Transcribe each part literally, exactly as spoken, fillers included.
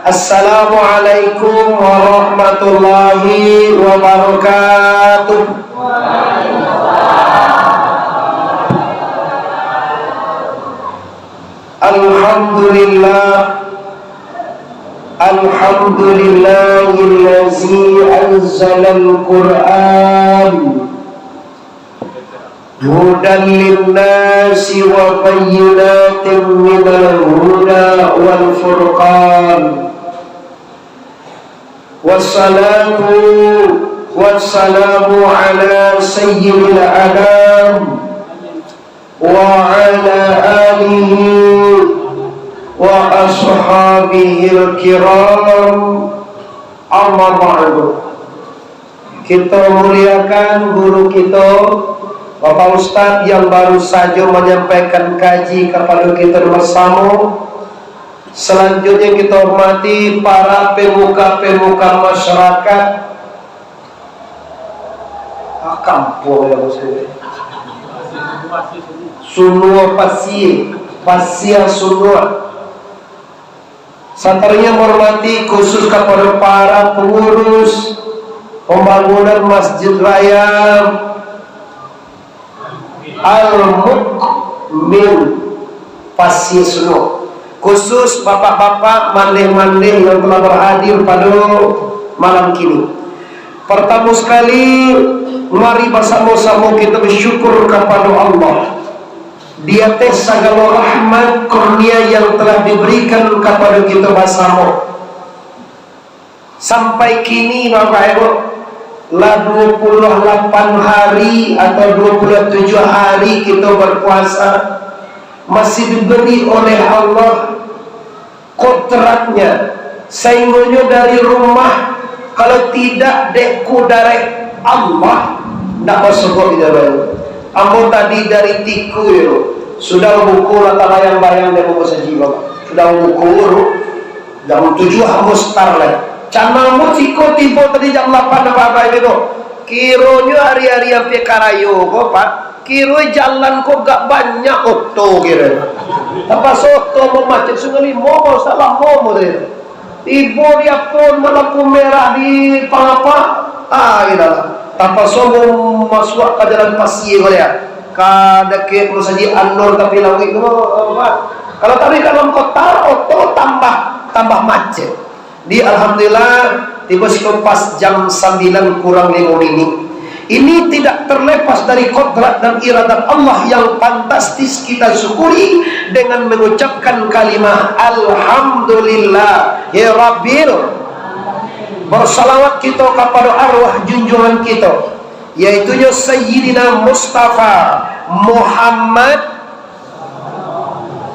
Assalamualaikum warahmatullahi wabarakatuh. Alhamdulillah. Alhamdulillahillazi anzalal Qur'an hudan linnasi wa bayyinatin minal huda wal furqan. Wassalatu wassalamu ala sayyidil anam wa ala alihi wa ashabihil kiram. Amma ba'du. Kita muliakan guru kita, Bapak Ustaz yang baru saja menyampaikan kaji kepada kita bersama. Selanjutnya kita hormati para pemuka-pemuka masyarakat. Ah, kampuang ya, Bos. Sunua Pasia, Pasia Sunua. Santaranyo menghormati khusus kepada para pengurus pembangunan Masjid Raya Al-Mukmin Pasia Sunua. Khusus bapak-bapak mandeh-mandeh yang telah berhadir pada malam kini. Pertama sekali, mari bersama-sama kita bersyukur kepada Allah di atas segala rahmat kurnia yang telah diberikan kepada kita bersama. Sampai kini, Bapak Ibu, lah dua puluh lapan hari atau dua puluh tujuh hari kita berpuasa, masih diberi oleh Allah kodratnya, sainggonyo dari rumah, kalau tidak dek kudarat Allah, ndak masuk kok kita baru. Ambo tadi dari Tiku yo, sudah buku lah tabayang-bayang dek Bapak Saji, Bapak. Sudah buku tu, jam tujuh ambo start lah. Canang ambo siko tibo tadi jam lapan apa-apa itu. Kironyo hari-hari ampia karayo ko, Pak. Kiro jalan ko gak banyak oto kiro. Tapaso oto mamacet Sungai Limo, Pak Ustaz, lamo mo tadi. Tibo di Apon, lampu merah di Pangapa, ah, gitu lah. Tapaso mo masuak ka jalan Pasia ko ya. Ka dakek Masajik An-Nur tapi lawik tu, Pak. Kalau tadi ka dalam kota, oto tambah, tambah macet. Di, alhamdulillah, tibo siko pas jam sambilan kurang limo minit. Ini tidak terlepas dari kodrat dan iradat Allah yang fantastis kita syukuri dengan mengucapkan kalimah Alhamdulillah ya Rabbil. Bersalawat kita kepada arwah junjungan kita, yaitunyo Sayyidina Mustafa Muhammad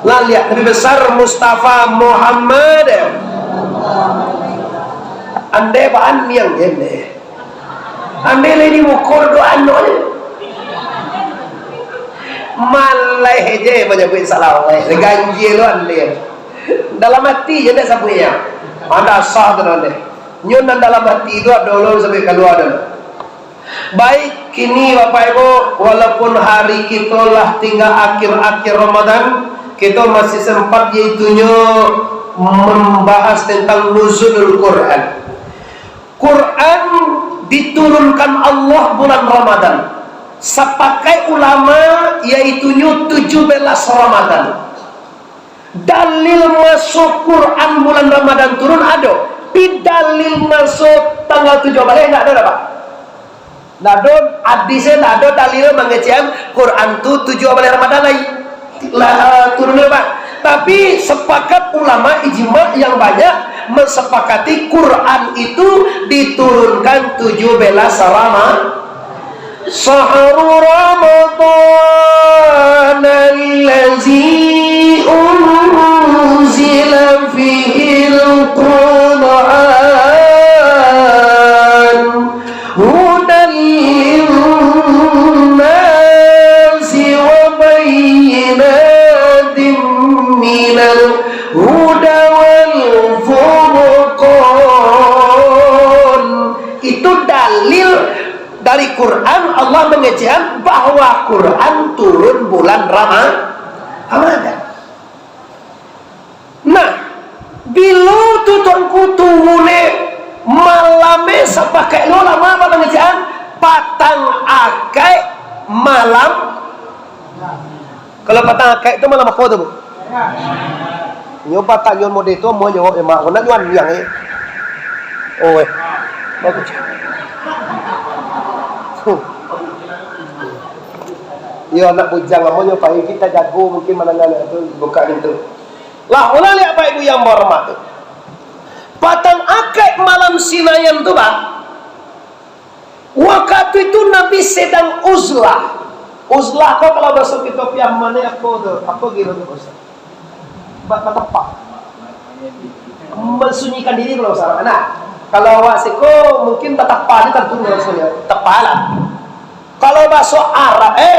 Laliak Nabi Besar Mustafa Muhammad. Andai ba aniang je, andai. Andai lai di muko doa anu je. Maleh je manyabuik salawat. Ganjia lo andai. Dalam hati je ndak sabuiknyo. Anda sah tu andai. Nyo nan dalam hati tu ado lo sampai kalua tu. Baik, kini Bapak Ibu, walaupun hari kito lah tingga akhir-akhir Ramadan, kito masih sempat, yaitunyo membahas tentang nuzulul Quran. Quran diturunkan Allah bulan Ramadan. Sapakaik ulama, yaitunyo tujuh belas Ramadan. Dalil masuk Quran bulan Ramadan turun ado, tapi dalil masuk tanggal tujuh baleh ndak ado, dah, Pak? Ndak ado hadis, ndak ado dalil mangecekan Quran tu tujuh baleh Ramadan lai. Lah, turun, Pak. Tapi sepakat ulama ijma yang banyak mensepakati Quran itu diturunkan tujuh belas Ramadan. شهر رمضان الذي أنزل فيه القرآن هدى للناس وبينات من الهدى والفرقان. Itu dalil dari Quran, Allah mangecekan bahwa Quran turun bulan Rama-, Ramadan. Nah, bilo tu turun Sapakaik lo ulama bapangecek an, patang akaik malam. Kalau patang akaik tu malam apo tu, Bu? Nyo patang nyo mode tu, amuah jawab, "Eh, mak, ko nak jual niang, eh." Oh, eh. Bagus. Huh. Iyo, anak bujang, amuah nyo pai, kita jago mungkin manangan tu, buka pintu. Lah, ulah liak, Bapak Ibu yang bahormat tu. Patang akaik malam Sinayan tu, Bang. Wakatu itu Nabi sedang uzlah. Uzlah ko kalau baso kito Piaman ni apo tu? Apo gilo tu, Ustaz? Ba-, batapa. Mensunyikan diri kalau salah. Nah, kalau awak siko mungkin batapa ni tantu maksudnyo. Tapa lah. Kalau baso Arab, eh,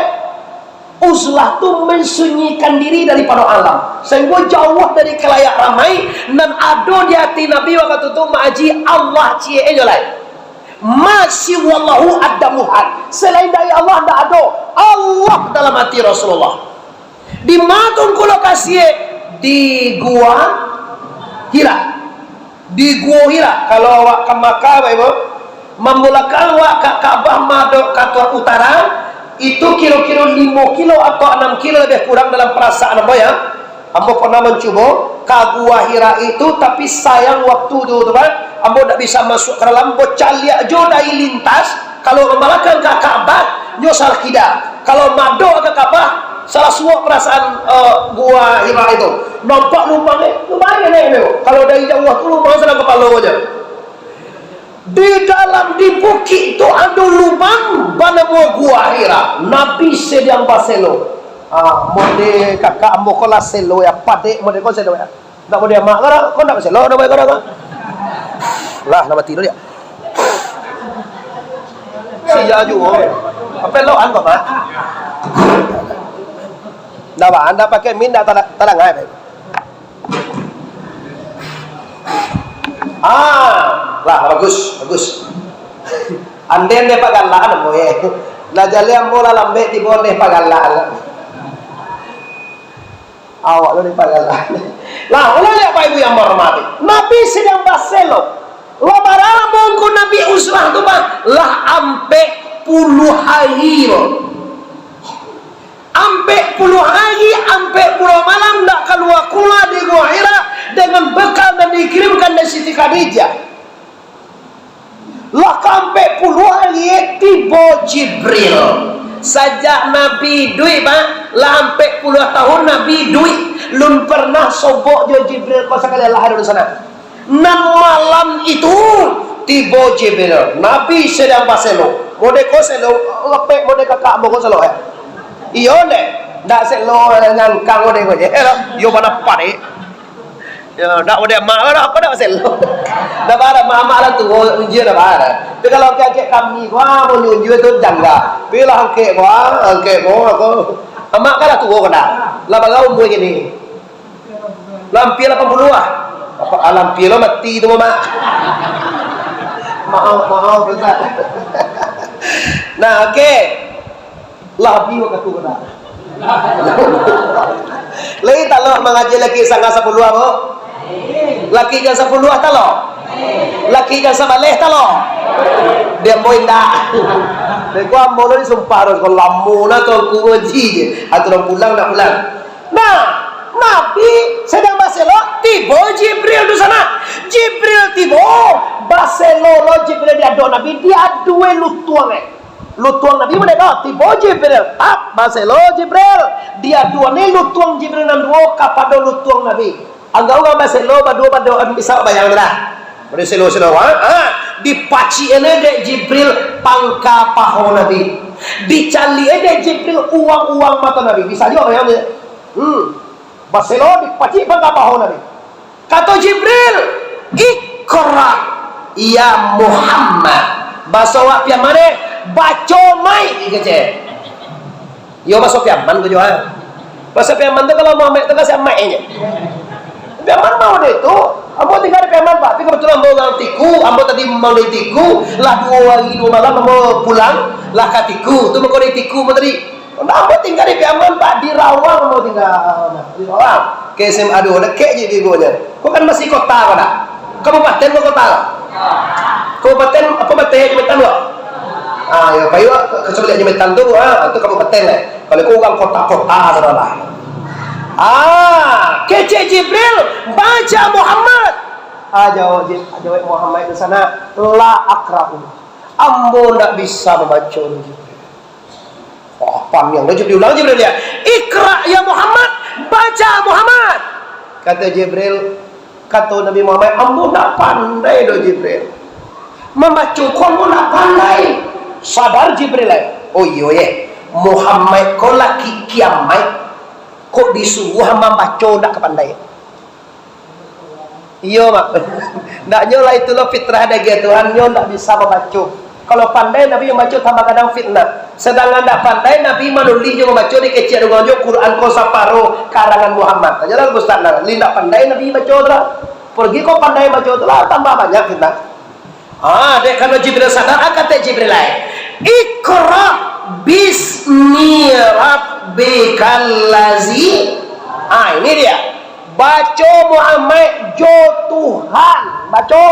uzlah tu mensunyikan diri daripado alam, sahinggo jauah dari kalayak ramai, nan ado di ati Nabi wakatu tu maaji Allah ciek e jo lai. Ma siwallahu adamuhan, selain dari Allah ndak ado Allah dalam ati Rasulullah. Di ma tu ngku lokasi e? Di Gua Hira. Di Guo Hira, kalau awak ka Makkah, Bapak Ibu, mamulakang awak ka Ka'bah madok ka ateh utara, itu kiro-kiro limo kilo atau anam kilo labiah kurang dalam parasaan ambo, ya. Ambo pernah mancubo ka Gua Hira itu, tapi sayang waktu tu, tu, Pak, ambo ndak bisa masuak ka dalam, ambo caliak jo dari lintas, kalau mambalakang ka Ka'bah, nyo salah kida. Kalau madok ka Ka'bah, salah suok parasaan, eh, Gua Hira itu. Nampak lubang, eh, lubang e, eh, eh. Kalau dari jauah tu lubang sadang kapalo aja. Di dalam, di bukik tu ado lubang banamo Gua Hira. Nabi sedang baselo. Ah, mode kakak ambo ko lah selo ya, padek mode ko selo ya. Ndak mode amak ko dah, ko ndak baselo, ndak mode ko dah ko. Lah, lah mati dulu dia. Sia juo. Apo elokan ko, Mak? Ndak, Mak, ndak pakai min, ndak tadang-, tadangai, Mak. Ah, lah, bagus, bagus. Andeh, andeh pagalak, namo, eh. Lah jaleh ambo lah lambek tibo, andeh pagalak lah. Awak tu dipagalak. Lah, ulah liak, Bapak Ibu yang bahormati. Nabi sedang baselo. Lah bara lamo ngku Nabi uzlah tu, Pak? Lah ampek puluah hari, Pak. Ampek puluah hari, ampek puluah malam ndak kalua-kalua di Gua Hira dengan bekal nan dikirimkan dari Siti Khadijah. Lah ka ampek puluah hari, eh, tibo Jibril. Sajak Nabi iduik, Pak, lah ampek puluah tahun Nabi iduik, lun pernah sobok jo Jibril ko sakali, lah ado di sana. Nan malam itu, tibo Jibril. Nabi sedang baselo. Mode ko selo, lepek mode kakak ambo ko selo, eh. Iyo, ndeh. Ndak selo, nyangkang mode ko je, eh, lah. Iyo, bana panek. Yo, ndak mode amak ko, ndak, ko ndak baselo. Ndak bara, amak-amak lah tuo, unjua ndak bara. Tapi kalau angkek-angkek kami ko, ah, mau unjua tu jangga. Tapi lah angkek ko, ah, angkek ko, ko. Amak kan lah tuo ko ndak. Lah bara umua kini. Lah ampia lapan puluah ah. Apo, ah, lah ampia lo mati tu, Mak. Maaf, maaf, Ustaz. Nah, oke. Lah abih wakatu ko dah. Lai talok mangaji laki sanga sapuluah, Bu? Laki jan sapuluah talok? Laki jan sabaleh talok? Di ambo indak. Dek ko ambo lo disumpah ro, ko lamo nah tu ngku ngaji je. Aturan pulang ndak pulang. Nah, Nabi sadang baselo, tibo Jibril di sana. Jibril tibo, baselo lo Jibril di adok Nabi, diadue lutuang, eh. Lutuang Nabi mode ko, tibo Jibril, tap, baselo Jibril. Diaduan ni lutuang Jibril nan duo kapado lutuang Nabi. Angga urang baselo baduo pado bisa bayang tu dah. Mode selo-selo, ha? Ha, dipacik e dek Jibril pangka paho Nabi. Dicaliak e dek Jibril uang-uang mato Nabi. Bisa juo bayang tu. Hmm. Baselo dipacik pangka paho Nabi. Kato Jibril, "Iqra, ya Muhammad." Baso awak Piaman, eh, "Baco mai," kecek. Iyo, baso Piaman ko juo, ah. Baso Piaman tu kalau Muhammad tu kasi amak e nyo. Piaman mah mode tu, ambo tingga di Piaman, Pak. Tapi kebetulan ambo urang Tiku, ambo tadi mambali tiku, lah duo hari duo malam ambo pulang, lah ka Tiku. Tu mako di Tiku ambo tadi. Ndak, ambo tingga di Piaman, Pak, di Rawang ambo tingga, di Rawang. Ke S M A duo, dakek je di ibunyo. Ko kan masih kota ko dak? Kabupaten ko kota ko? Ko Kabupaten, apo bateh jo Metan, Wak? Ah, yo, payi, Wak, ka, ka sabaliak jo Metan tu, ah, tu kabupaten, eh. Kalau ko urang kota-kota, saudara. Ah, kecek Jibril, "Baca, Muhammad." Ah, jawab Jib-, jawab Muhammad di sana, "La aqra'u. Ambo ndak bisa mambaco, Jibril." Wah, paniang dah Jibril, ulang Jibril ya. "Iqra ya Muhammad, baca Muhammad." Kata Jibril, kata Nabi Muhammad, "Ambo ndak pandai doh, Jibril. Mambaco ko ambo ndak pandai." Sadar Jibril, eh. "Oh iyo ye, Muhammad ko laki kiamaik, kok disuruah mambaco ndak ka pandai." Iyo, Mak. Ndak nyo lah, itu lo fitrah daging Tuhan, nyo ndak bisa mambaco. Kalau pandai Nabi mambaco, tambah gadang fitnah. Sadangkan ndak pandai Nabi manulih jo mambaco, dikecek dek urang jo, Quran ko saparo karangan Muhammad. Tanyolah Ustaz nah, lai ndak pandai Nabi baco tu lah. Pergi ko pandai baco tu lah, tambah banyak fitnah. Ah, dek karano Jibril sadar, ah, kato Jibril lai, "Iqra bismi rabbikal lazi." Ah, ini dia. Baco Muhammad jo Tuhan. Baco.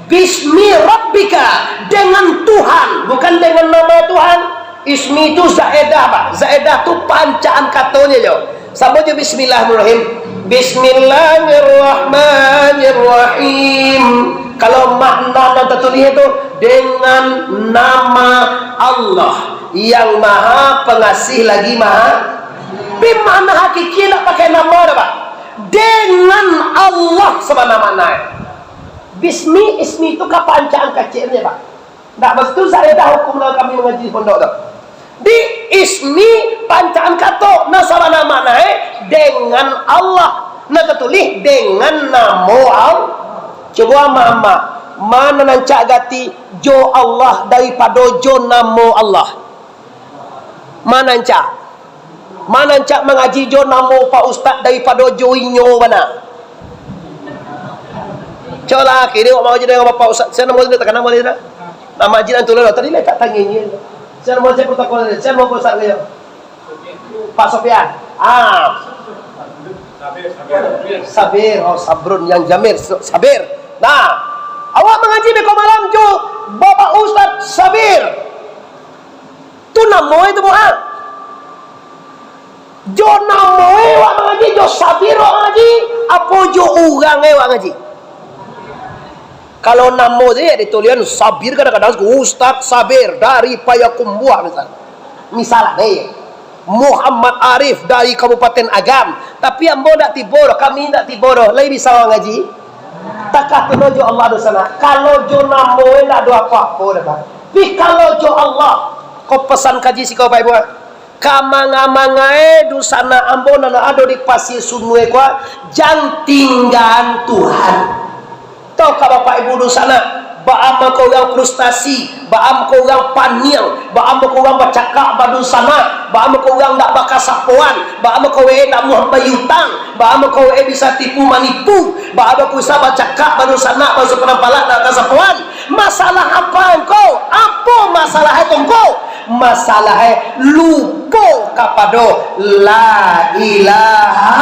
"Bismi rabbika," dengan Tuhan, bukan dengan nama Tuhan. Ismi tu zaedah, Pak. Zaedah tu pancaan katonyo jo. Samo jo bismillahirrahmanirrahim. Bismillahirrahmanirrahim. Kalau makna nan tatulih tu, dengan nama Allah yang Maha Pengasih lagi Maha. Tapi makna hakiki ndak pakai nama dah, Pak. Dengan Allah sabana makna. Bismi, ismi tu kapancaan kaciknyo, Pak. Ndak bastu saedah hukum nan kami mangaji di pondok tu. Di ismi pancaan kato, nan sabana maknae dengan Allah, nan tatulih dengan namo Allah. Cubo amak-amak, ma nan rancak gati, jo Allah daripado jo namo Allah? Ma nan rancak? Ma nan rancak mangaji jo namo Pak Ustaz daripado jo inyo bana? Caklah, kini awak mangaji dengan Bapak Ustaz. Sia namo dia, takana namo dia dah? Nama haji nan tu lah, tadi lah tak tanya ni. Sia namo sia protokol ni? Sia namo Pak Ustaz kaya? Pak Sofian. Ah. Sabir, oh, Sabrun yang Jamir, Sa-, Sabir. Nah, awak mangaji beko malam jo Bapak Ustaz Sabir. Tu namo itu, Pak. Jo namo e wak mangaji, jo Sabir wak mangaji, apo jo urang e wak ngaji? Kalau namo tu, ya, ditulisan Sabir, kadang-kadang Ustaz Sabir dari Payakumbuah, misal. Misal, eh, Muhammad Arif dari Kabupaten Agam. Tapi ambo ndak tibo doh, kami ndak tibo doh. Lai bisa wak ngaji? Takah tu jo Allah doh sanak. Kalau jo namo e ndak ado apo-apo doh, Pak. Tapi kalau jo Allah, ko pesan kaji siko, Bapak Ibu, ah. Ka manga-mangae dunsanak ambo nan ado di Pasia Sunue ko, jan tinggaan Tuhan. Tau ka Bapak Ibu dunsanak, baa mangko urang frustasi, baa mangko urang paniang, baa mangko urang bacakak badunsanak, baa mangko urang ndak bakasapoan, baa mangko wae ndak muah bayutang, baa mangko wae bisa tipu manipu, baa mangko bisa bacakak badunsanak, banso panampalak ndak kasapoan. Masalah apo ngko? Apo masalah e tu ngko? Masalah e lupo kapado La ilaha.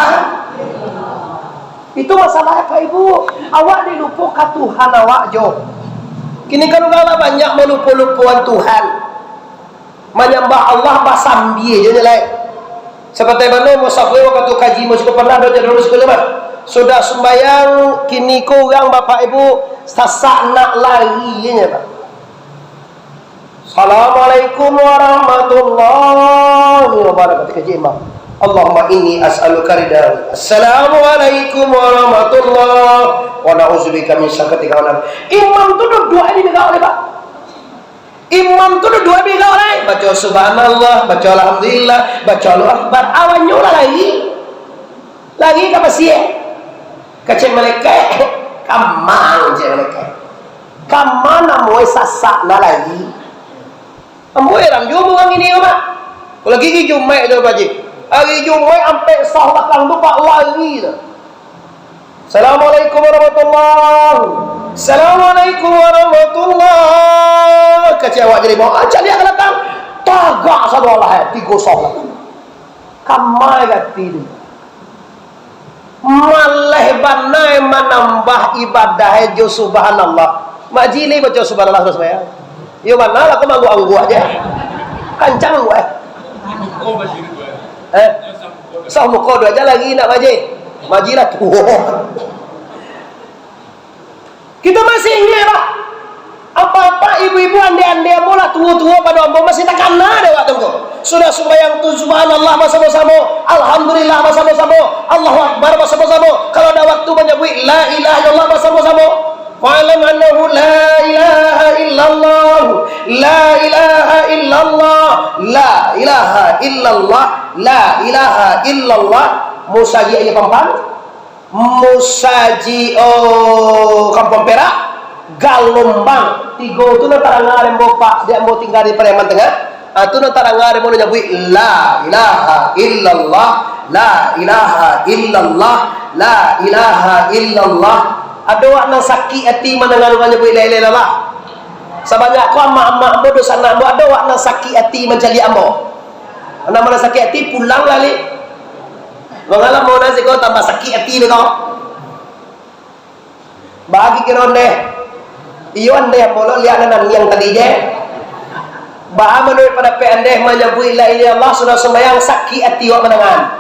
Itu masalah e, Pak Ibu. Awak ni lupo ka Tuhan awak jo. Kini kan urang lah banyak malupo-lupoan Tuhan. Manyambah Allah basambia jo nyo lai. Sapatai mano musafir wakatu kaji, musiko pernah do jadwal musiko mah. Sudah sumbayang, kini ko urang Bapak Ibu sasak nak lari je nyo, Pak. Assalamualaikum warahmatullahi wabarakatuh. Kaji imam. Allahumma inni as'aluka ridha. Assalamualaikum warahmatullahi wa na'udzubika min sakhatika wa nar. Imam tu duduak di negara, Pak. Imam tu duduak di gau lai, baco subhanallah, baco alhamdulillah, baco Allahu akbar. Awaknyo lah lari. Lari ka pasia. Kecek malaikat, kama, kecek malaikat. Kama namo e sasak nak lari. Ambo heran juo urang ini ko, Pak. Lagi hari Jumaik tu, Pak Haji. Hari Jumaik ampek sah balakang tu, Pak, lari tu. Assalamualaikum warahmatullahi. Assalamualaikum warahmatullahi. Kecek awak jadi bawa, ah, caliak ka balakang. Tagak sado alah, eh, tigo sah balakang. Kamai gati tu. Maleh bana manambah ibadah e jo subhanallah. Mak Ji lai baco subhanallah sudah sumbayang. Iyo bana lah, ko maangguk-angguk aja. Kancang angguk, eh. Eh? Sah muko dua aja lagi nak Mak Ji. Mak Ji lah tuo. Kito masih ingat lah. Apa-apa ibu-ibu ande-ande ambo lah tuo-tuo pado ambo masih takana dek awak tu. Sudah sumbayang tu subhanallah basamo-samo, alhamdulillah basamo-samo, Allahu Akbar basamo-samo. Kalau ada waktu manyabuik la ilaha illallah basamo-samo. Fa'lam annahu la ilaha illallah, la ilaha illallah, la ilaha illallah, la ilaha illallah. Musajik aja pampang. Musajik, oh, Kampuang Perak, Galombang. Tigo tu nan tadanga dek ambo, Pak, dek ambo tingga di Pariaman Tangah. Ah, tu nan tadanga dek ambo nan nyabuik, "La ilaha illallah, la ilaha illallah, la ilaha illallah." Ado wak nan sakik ati mandanga urang nyabuik la ilaha illallah? Sabanyak ko amak-amak ambo, dunsanak ambo, ado wak nan sakik ati mancaliak ambo? Nan ma nan sakik ati, pulang lah, Lik. Mangalam mau nasi ko tambah sakik ati dek ko. Bagi kiro andeh. Iyo andeh, ambo lo liak nan aniang tadi je. Baa manuruik pandapek andeh manyabuik la ilaha illallah sudah sumbayang sakik ati wak mandangan.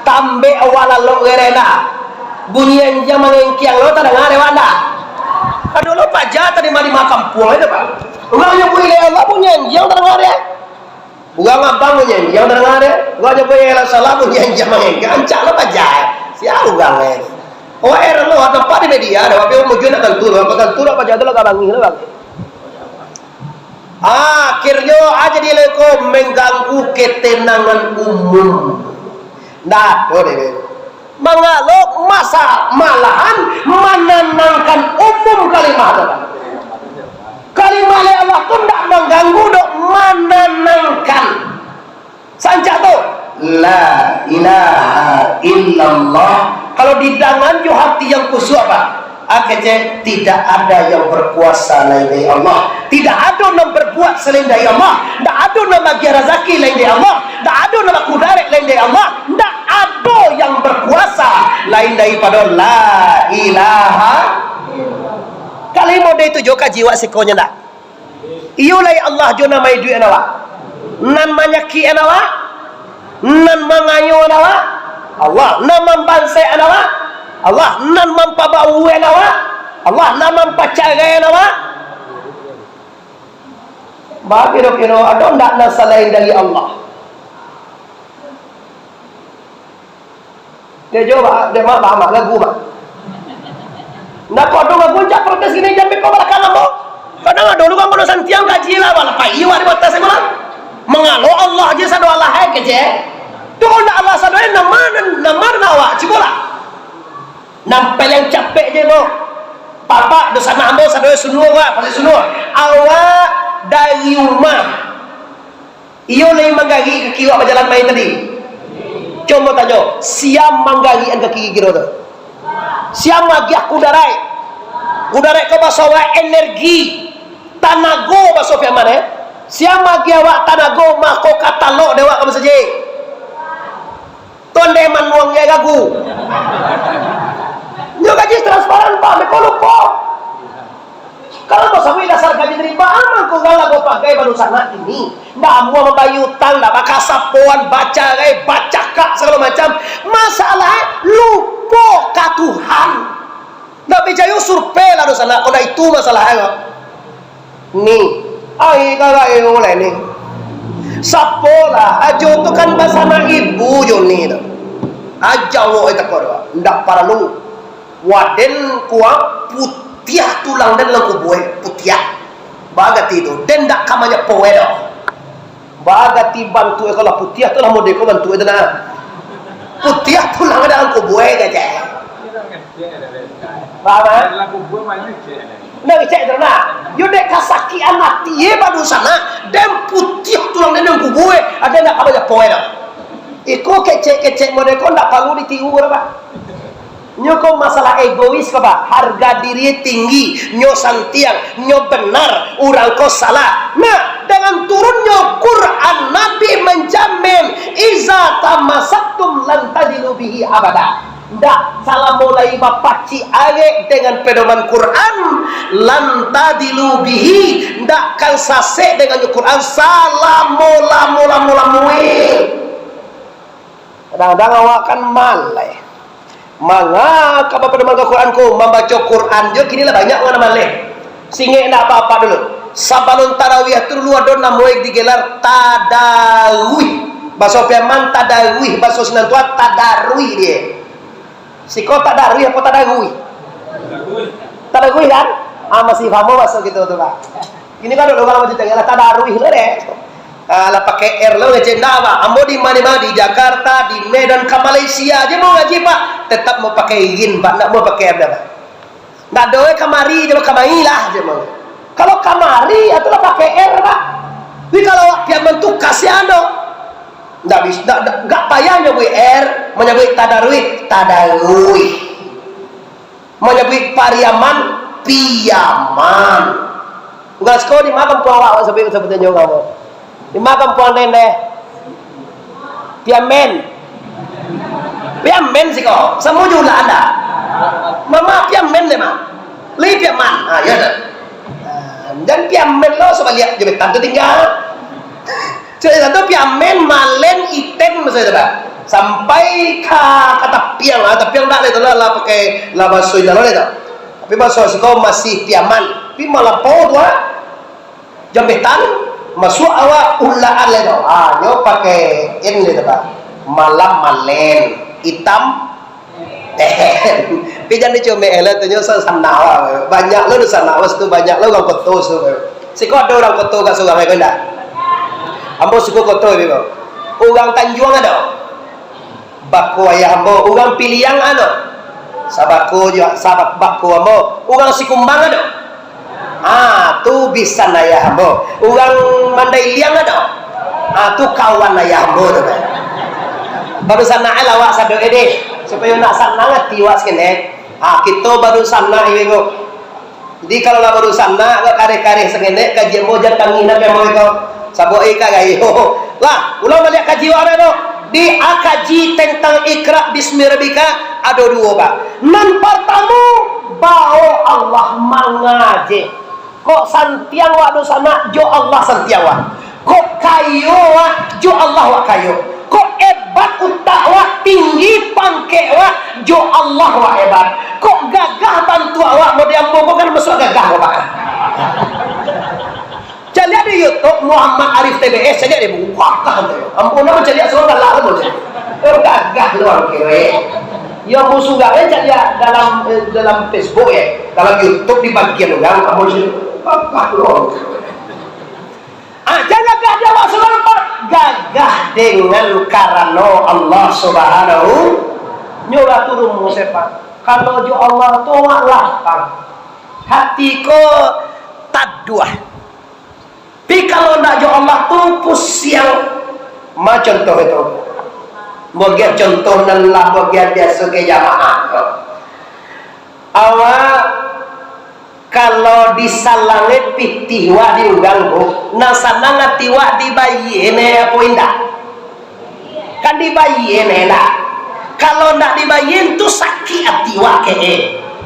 Tambek awak lalok gerenda. Bunyi anjiang mangengkiang lo tadanga dek wak ndak? Aduh lo paja tadi mah di kampuang itu, Pak. Urang nyabuik la ilaha illallah bunyi anjiang tadanga dek. Urang abang manyanjiang tadanga dek. Urang nyabuik la ilaha illallah manyanjiang mangengkek. Rancak lo paja. Sia urang lai tu. Oh, heran lo, nampak di media, ado apa mujua nak tantu, apa tantu nak paja tu lah ka bangih lah, bang. Ah, akhirnyo, ah, jadi leko mengganggu ketenangan umum. Ndak ado dek. Mangalo masa, malahan mananangkan umum kalimah tu. Kalimah la ilaha illallah tu ndak mangganggu doh, mananangkan. Sancak tu, la ilaha illallah. Kalau didangan jo hati yang khusyuk, Pak, ah, kecek, tidak ada yang berkuasa lain dari Allah. Tidak ado nan berbuat selain dari Allah. Ndak ado nan bagian razaki lain dari Allah. Ndak ado nan bakudarek lain dari Allah. Ndak ado yang berkuasa lain daripado la ilaha. Kalimo dek itu jo kaji wak sikonyo ndak? Iyo lai Allah jo nan maiduikan awak, nan manyakikan awak, nan mangayoan awak, Allah, nan mambansaikan awak, Allah, nan mampabauakan awak, Allah, nan mampacaraian awak. Bagi kiro-kiro ado ndak nan salain dari Allah? Dia jawab, dia mah, mah, mah, lagu mah. Nah, kok dong lagu jak protes gini, jangan beko balakang ambo. Kadang ado lu kan, kalau santiang kaji lah, bala payi wak di batas emang lah. Mangalo Allah je sado Allah, hai, kecek. Tu kalau ndak Allah sado, eh, nama, nama, nama awak, cubo lah. Nampai yang capek je, mo. Papak, dosa nak ambo, sado, sunur, wak, pasti sunur. Awak dari rumah. Iyo lai manggarik kaki awak bajalan mai tadi. Cubo tanyo, sia manggarikkan kaki kiro tu? Sia magiah kudaraik? Kudaraik ko baso awak energi, tanago baso Piaman, eh. Sia magiah awak tanago, mako ka talok dek awak ka masajik. Tondeh manuang je gagu. Nyo gaji transparan, Pak, beko lupo. Kalau basabuik dasar gaji dari, baa mangko urang lago pagai badunsanak kini? Ndak amuah mambayia utang, ndak bakasapoan, bacarai, bacakak, sagalo macam. Masalah, lupo ka Tuhan. Ndak picayo, survei lah dunsanak, kok ndak itu masalahnyo. Ni, ai ka gayo lai ni. Sapolah, ajo tu kan basanak ibu jo ni tu. Ajo awak itu ko doh, ndak paralu. Waden kuah putiah tulang den dalam kubua, putiah. Bagati tu, den ndak ka manyapo doh. Bagati bantuak e, kalau putiah tu lah model ko bantuak e tu nah. Putiah tulang dalam kubua kecek. Paham, eh? Nah, kecek tu nah. Yo dek kasakian ati e badunsanak, den putiah tulang den dalam kubua, ado ndak ka manyapo doh. Iko kecek-kecek model ko ndak paralu ditiru doh, Pak. Nyo ko masalah egois ko, Pak. Harga diri tinggi, nyo santiang, nyo benar, urang ko salah. Nah, dengan turunnyo Quran, Nabi menjamin, "Iza tamasaktum lan tadilu bihi abada." Ndak, salamo lai bapacik arek dengan pedoman Quran, lan tadilu bihi, ndak kan sasek dengan Quran salamo-lamo-lamo-lamoe. Kadang-kadang awak kan maleh. Manga ka bapadoman ka Quran ko, mambaco Quran jo kini lah banyak urang maleh. Singek ndak apak-apak dulu. Sabalun tarawih tu dulu ado namoe digelar tadaruih. Baso Piaman tadaruih, baso Sinan tu tadaruih die. Siko tadaruih apo tadaruih? Tadaruih kan? Ah, masih paham baso kito tu, Pak. Ini kan dulu kalau mau ditanya lah tadaruih lo deh. Ah, lah pakai R lo ngecek ndak, Pak. Ambo di mana-mana, di Jakarta, di Medan, ka Malaysia aja mau ngaji, Pak. Tetap mau pakai rin, Pak. Ndak mau pakai R dah, Pak. Ndak doa kamari je, kamari lah je mau. Kalau kamari, itu lah pakai R, Pak. Tapi kalau awak Piaman tu kasihan doh. Ndak bisa, ndak, ndak, ndak payah nyabuik R, manyabuik tadaruih, tadaruih. Manyabuik Pariaman, Piaman. Ugas ko di ma kampuang awak, sabuik, sabuik tanyo kamu. Di ma kampuang den deh? Piamen. Piamen siko, samo julaan dah. Mama Piamen deh, Ma. Li Piaman. Ah, ya dah. Ah, dan Piamen lo sabaliak jabatan tu tinggal. Cek satu Piamen, Malen, Iten, maksudnya tu, Pak. Sampai ka, ka Tapiang, ah, Tapiang dak lah itu lah, lah pakai, lah baso Indah lah itu. Tapi baso siko masih Piaman. Tapi malampau tu, ah. Jambetan, masuak awak ulaan lah itu. Ah, nyo pakai N lah itu, Pak. Malam Malen, Itam, Pi jan dicomeh lah tu, nyo sa-, sanak awak. Banyak lo dunsanak awak situ, banyak lo urang koto situ. Siko ado urang koto ka surang ko indak? Ambo suku koto ni ko. Urang Tanjuang ado? Bako ayah ambo, urang Piliang ado? Sabako juo, sabak-, bako ambo. Urang Sikumbang ado? Ah, tu bisan ayah ambo. Urang Mandailiang ado? Ah, tu kawan ayah ambo tu. Baru sanak lah awak sadok e deh, supayo nak sanang ati awak saketek. Ah, kito baru sanak ibu. Jadi kalau lah baru sanak, kok kareh-kareh saketek, kaji ambo jan tangih nak ambo ko. Sabok e ka gayo. Lah, ulang baliak kaji awak dah tu. Di a kaji tentang Iqra Bismi Rabbika ado duo, Pak. Nan partamo, bao Allah mangaje. Kok santiang wak dunsanak, jo Allah santiang wak. Kok kayo wak, jo Allah wak kayo. Kok ebat utak wak, tinggi pangkek wak, jo Allah wak ebat. Kok gagah bantuak wak, model ambo ko kan masuak gagah ko, Pak. Caliak di YouTube Muhammad Arif T B S, caliak di buku gagah tu. Ampun, nama caliak surang galak tu, caliak. Eh, gagah tu urang kiro, eh. Yo, ambo surang, eh, caliak dalam, eh, dalam Facebook, eh. Dalam YouTube di bagian urang, ambo caliak, gagah tu urang kiro. Ah, jan gagah di awak surang, Pak. Gagah dengan karano Allah Subhanahu. Nyo lah turun musim, Pak. Kalau jo Allah tu awak lapang. Hati ko taduah. Tapi kalau ndak jo Allah tu pusiang. Ma contoh itu. Bagian contoh nan lah bagian biaso ka jamaah tu. Awak kalau disalangi pitih wak di urang tu, nan sanang ati wak dibayie ne apo indak? Kan dibayie ne lah. Kalau ndak dibayie tu sakik ati wak ke, eh.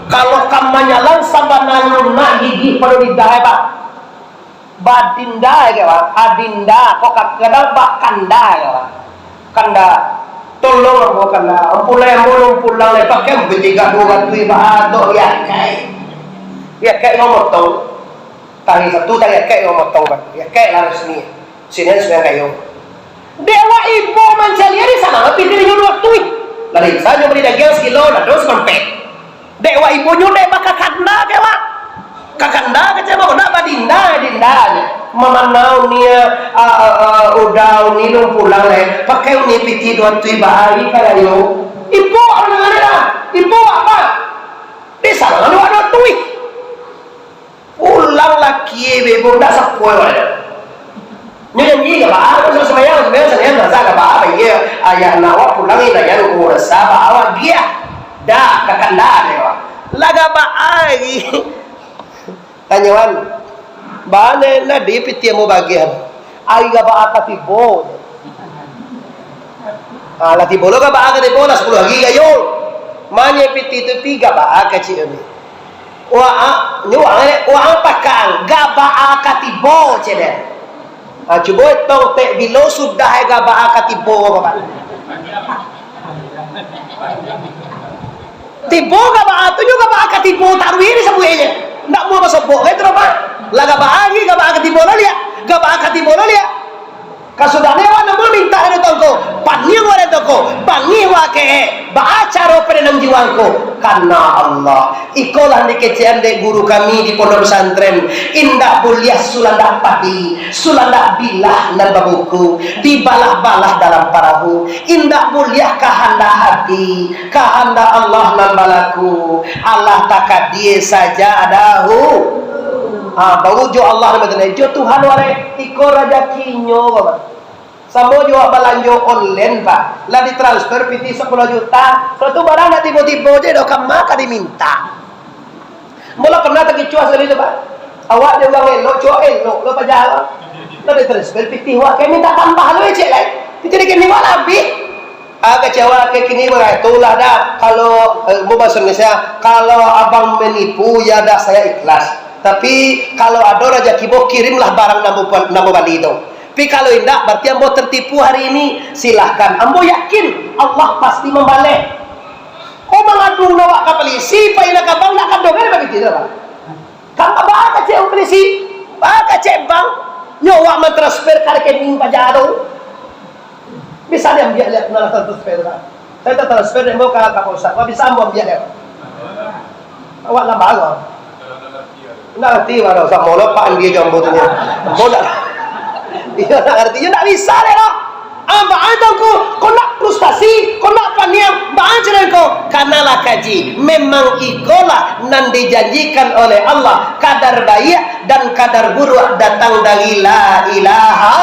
Kalau ka manyalang sabana lunak gigi pado lidah, eh, Pak. Badinda ke, Pak? Adinda, kok ka-, kadang bakanda ke, Pak? Kanda, tolong ambo kanda. Ampun lah, ambo alun pulang lai, pakai ambo tiga duo ratuih, Pak, atok riakai. Riakai ngomotong. Tari satu, tari riakai ngomotong, Pak. Riakai lah resmi. Sini sudah kayo. Dek wak ibo mancaliak di sana, tapi tadi nyo duo ratuih. Lah, sajo bali dagiang sakilo, dado samampek. Dek wak ibonyo dek bakakanda ke wak. Kakanda kecek bako, nak badinda, dinda. Mamanau ni, ah, ah, ah, udah uni lun pulang lai. Pakai uni pitih duo ratuih baa ka rayo. Ibo wak manangana dah. Ibo wak, Pak. Dek salangan wak duo ratuih. Pulang laki bebo ndak sapoe wak. Nyo janji ka baa, kalau sumbayang, sumbayang, sumbayang, rasa ka baa, baiyo, ayah nak wak pulang, indak jan umur rasa, baa wak agiah. Dah, kakanda dek wak. Lah ka baa lai. Tanyoan, baa nan di pitih ambo bagian. Ari ka baa ka tibo. Ah, lah tibo lo ka baa ka tibo, lah sapuluah ari gayo. Manyeh pitih tu pi gabaa ka ciek ni. Wah, nyo wang, wang pakang, gabaa ka tibo, cek den. Ha, cubo etong tek bilo sudah e gabaa ka tibo, kawan. Tibo gabaa tu nyo gabaa ka tibo taruih disabuik e. Ndak mau basobok kan tu, Pak? Lah gabaa lagi, gabaa ka tibo lo liak. Gabaa ka tibo lo liak. Kasudah lewat namo mintak dari tongko, paniang dari tongko, bangih wak kek, baa caro padenang jiwangku, karena Allah. Ikolah dikecekan dek guru kami di pondok pesantren, indak buliah sulandak padi, sulandak bilah nan babuku, dibalah-balah dalam parahu, indak buliah kahandak hati, kahandak Allah nan balaku, Allah takadia saja adahu. Ha, baru jo Allah nan batanyo, jo Tuhan wak lai, iko rajakinyo, Bapak. Samo jo awak balanjo online, Pak. Lah ditransfer pitih sapuluah juta. Sudah tu barang ndak tibo-tibo je doh, kama ka dimintak. Ambo lah pernah takicuah sakali tu, Pak. Awak di urang elok, cubo elok lo paja. Lah ditransfer pitih awak, ka mintak tambah lo, cek lai. Pitih dikini awak lah abih. Ah, kecewa, kek kini, itulah dah. Kalau, eh, bahasa Indonesia, kalau abang menipu, ya dah, saya ikhlas. Tapi, kalau ado rajaki ambo, kirimlah barang nan ambo, nan ambo bali tu. Tapi kalau indak, berarti ambo tertipu hari ini. Silahkan. Ambo yakin Allah pasti mambaleh. Kok mangadu awak ka polisi, pai nak ka bank, nak ka doh, kan, baitu, Pak? Kan baa kecek polisi, baa kecek bank, nyo awak mantransfer ka rekening paja tu. Bisa diambiak liak, nan transfer tu, Pak. Saya tatransfer dek ambo ka, ka Polsek, bisa ambo ambiak liak. Awak nambah ko. Ndak ngarti, wah, samo lo Pak Andi jo ambo tu nyo. Ambo ndak, iyo, ndak ngarti, iyo, ndak bisa dek lo. Ah, baa tu ko, kok nak frustasi, kok nak paniang, baa caro ko? Karena lah kaji, memang ikolah nan dijanjikan oleh Allah, kadar baiak dan kadar buruak datang dari la ilaha.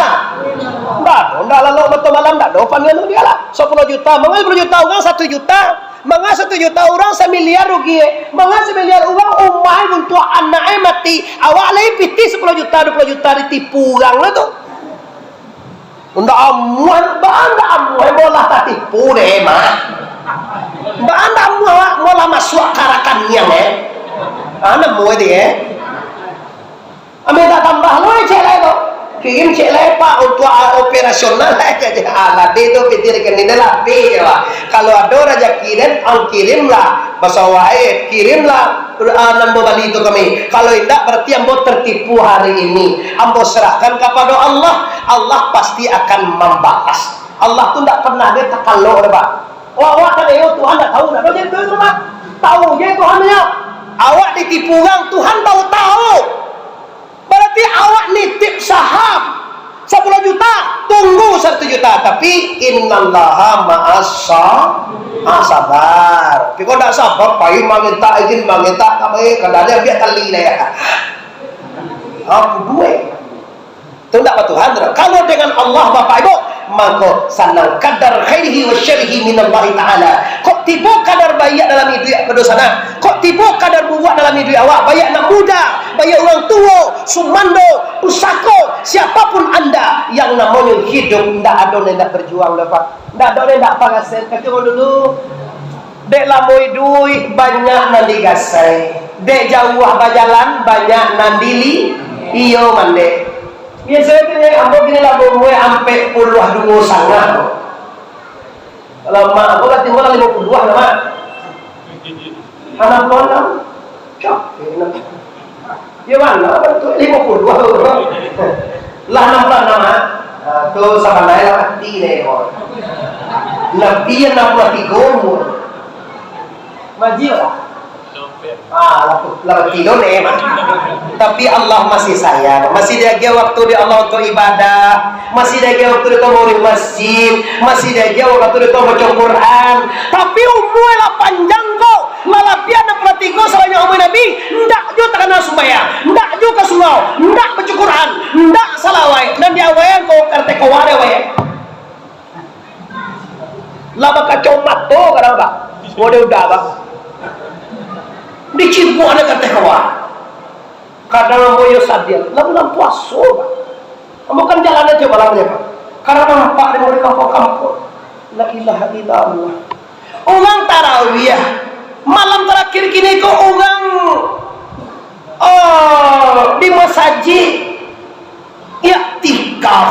Ndak ado, ndak lalok mato malam, ndak ado paniang tu dia lah. Sapuluah juta, manga sapuluah juta, urang satu juta, manga satu juta, urang samiliar rugi, manga samiliar, urang umah untuak anak e mati, awak lai pitih sapuluah juta, duo puluah juta ditipu urang lah tu. Ndak amuah, baa ndak amuah, bolah tatipu deh, mah. Baa ndak amuah, bolah masuak ka rakaniang, eh. Ah, nemu deh, eh. Ambo mintak tambah lo, eh, cek lai tu. Kirim cek lai, Pak, untuak, ah, operasional, eh, cek. Alah, deh tu, pitih rekening deh lah, pi, je, Pak. Kalau ado rajaki den, ang kirimlah. Basawah, eh, kirimlah. Quran nan ambo bali tu kami. Kalau indak, berarti ambo tertipu hari ini. Ambo serahkan kapado Allah. Allah pasti akan mambalas. Allah tu ndak pernah dia takalok, Pak. Awak-awak kan, eh, Tuhan ndak tahu, ndak tahu je Tuhan, Pak. Tahu je Tuhan punya. Awak ditipu urang, Tuhan tahu-tahu. Berarti awak nitip saham sapuluah juta, tunggu saratus juta. Tapi, innallaha ma'as sa-, ah, sabar. Tapi kok ndak sabar, pai mamintak izin, mamintak ka bai, kadang dia ambiak tali lah ya. Aku duit. Tu ndak ba Tuhan tu. Kalau dengan Allah, Bapak Ibu, mangko sanang, kadar khairihi wa syarrihi minallahi ta'ala. Kok tibo kadar baiak dalam iduik pado sanak, kok tibo kadar buruak dalam iduik awak, baiak anak muda, baiak urang tuo, sumando, pusako, siapapun anda, yang namonyo hiduik, ndak ado nan indak berjuang doh, Pak. Ndak ado nan indak parasan. Kecek urang dulu, dek lamo iduik, banyak nan digasai. Dek jauah bajalan, banyak nan dili-, iyo mandeh. Biaso tu, ambo kini lah baumua ampek puluah duo sangah. Kalau mak ambo lah timbul lah limo puluah lah, Mak. Anam puluah anam. Cok, anam. Yo, mano bantuak limo puluah urang? Lah anam puluah anam, Mak. Ah, tu sabananyo lah mati deh, ko. Nabi anam puluah tigo umur. Maji lah. Ah, lah, lah tigo deh, Mak. Tapi Allah masih sayang, masih diagiah waktu dek Allah untuk ibadah, masih diagiah waktu dek Allah maurih masjid, masih diagiah waktu dek Allah baca Quran. Tapi umua lah panjang ko, lah labiah anam puluah tigo sabanyak umua Nabi, ndak juo takana sumbayang, ndak juo ka surau, ndak baca Quran, ndak salawat, nan diawaian ko karate kawari awaian. Lah bakaco mato kadang, Pak. Model udah, Pak. Dicibuak anak kateh kawan. Kadang ambo yo sadih. Lah bulan puaso, Pak. Ambo kan jalan ajo malamnyo, Pak. Kadang nampak dek ambo di kampuang-kampuang. La ilaha illallah. Urang tarawih, malam tarakhir kini ko urang, oh, di masajik iktikaf,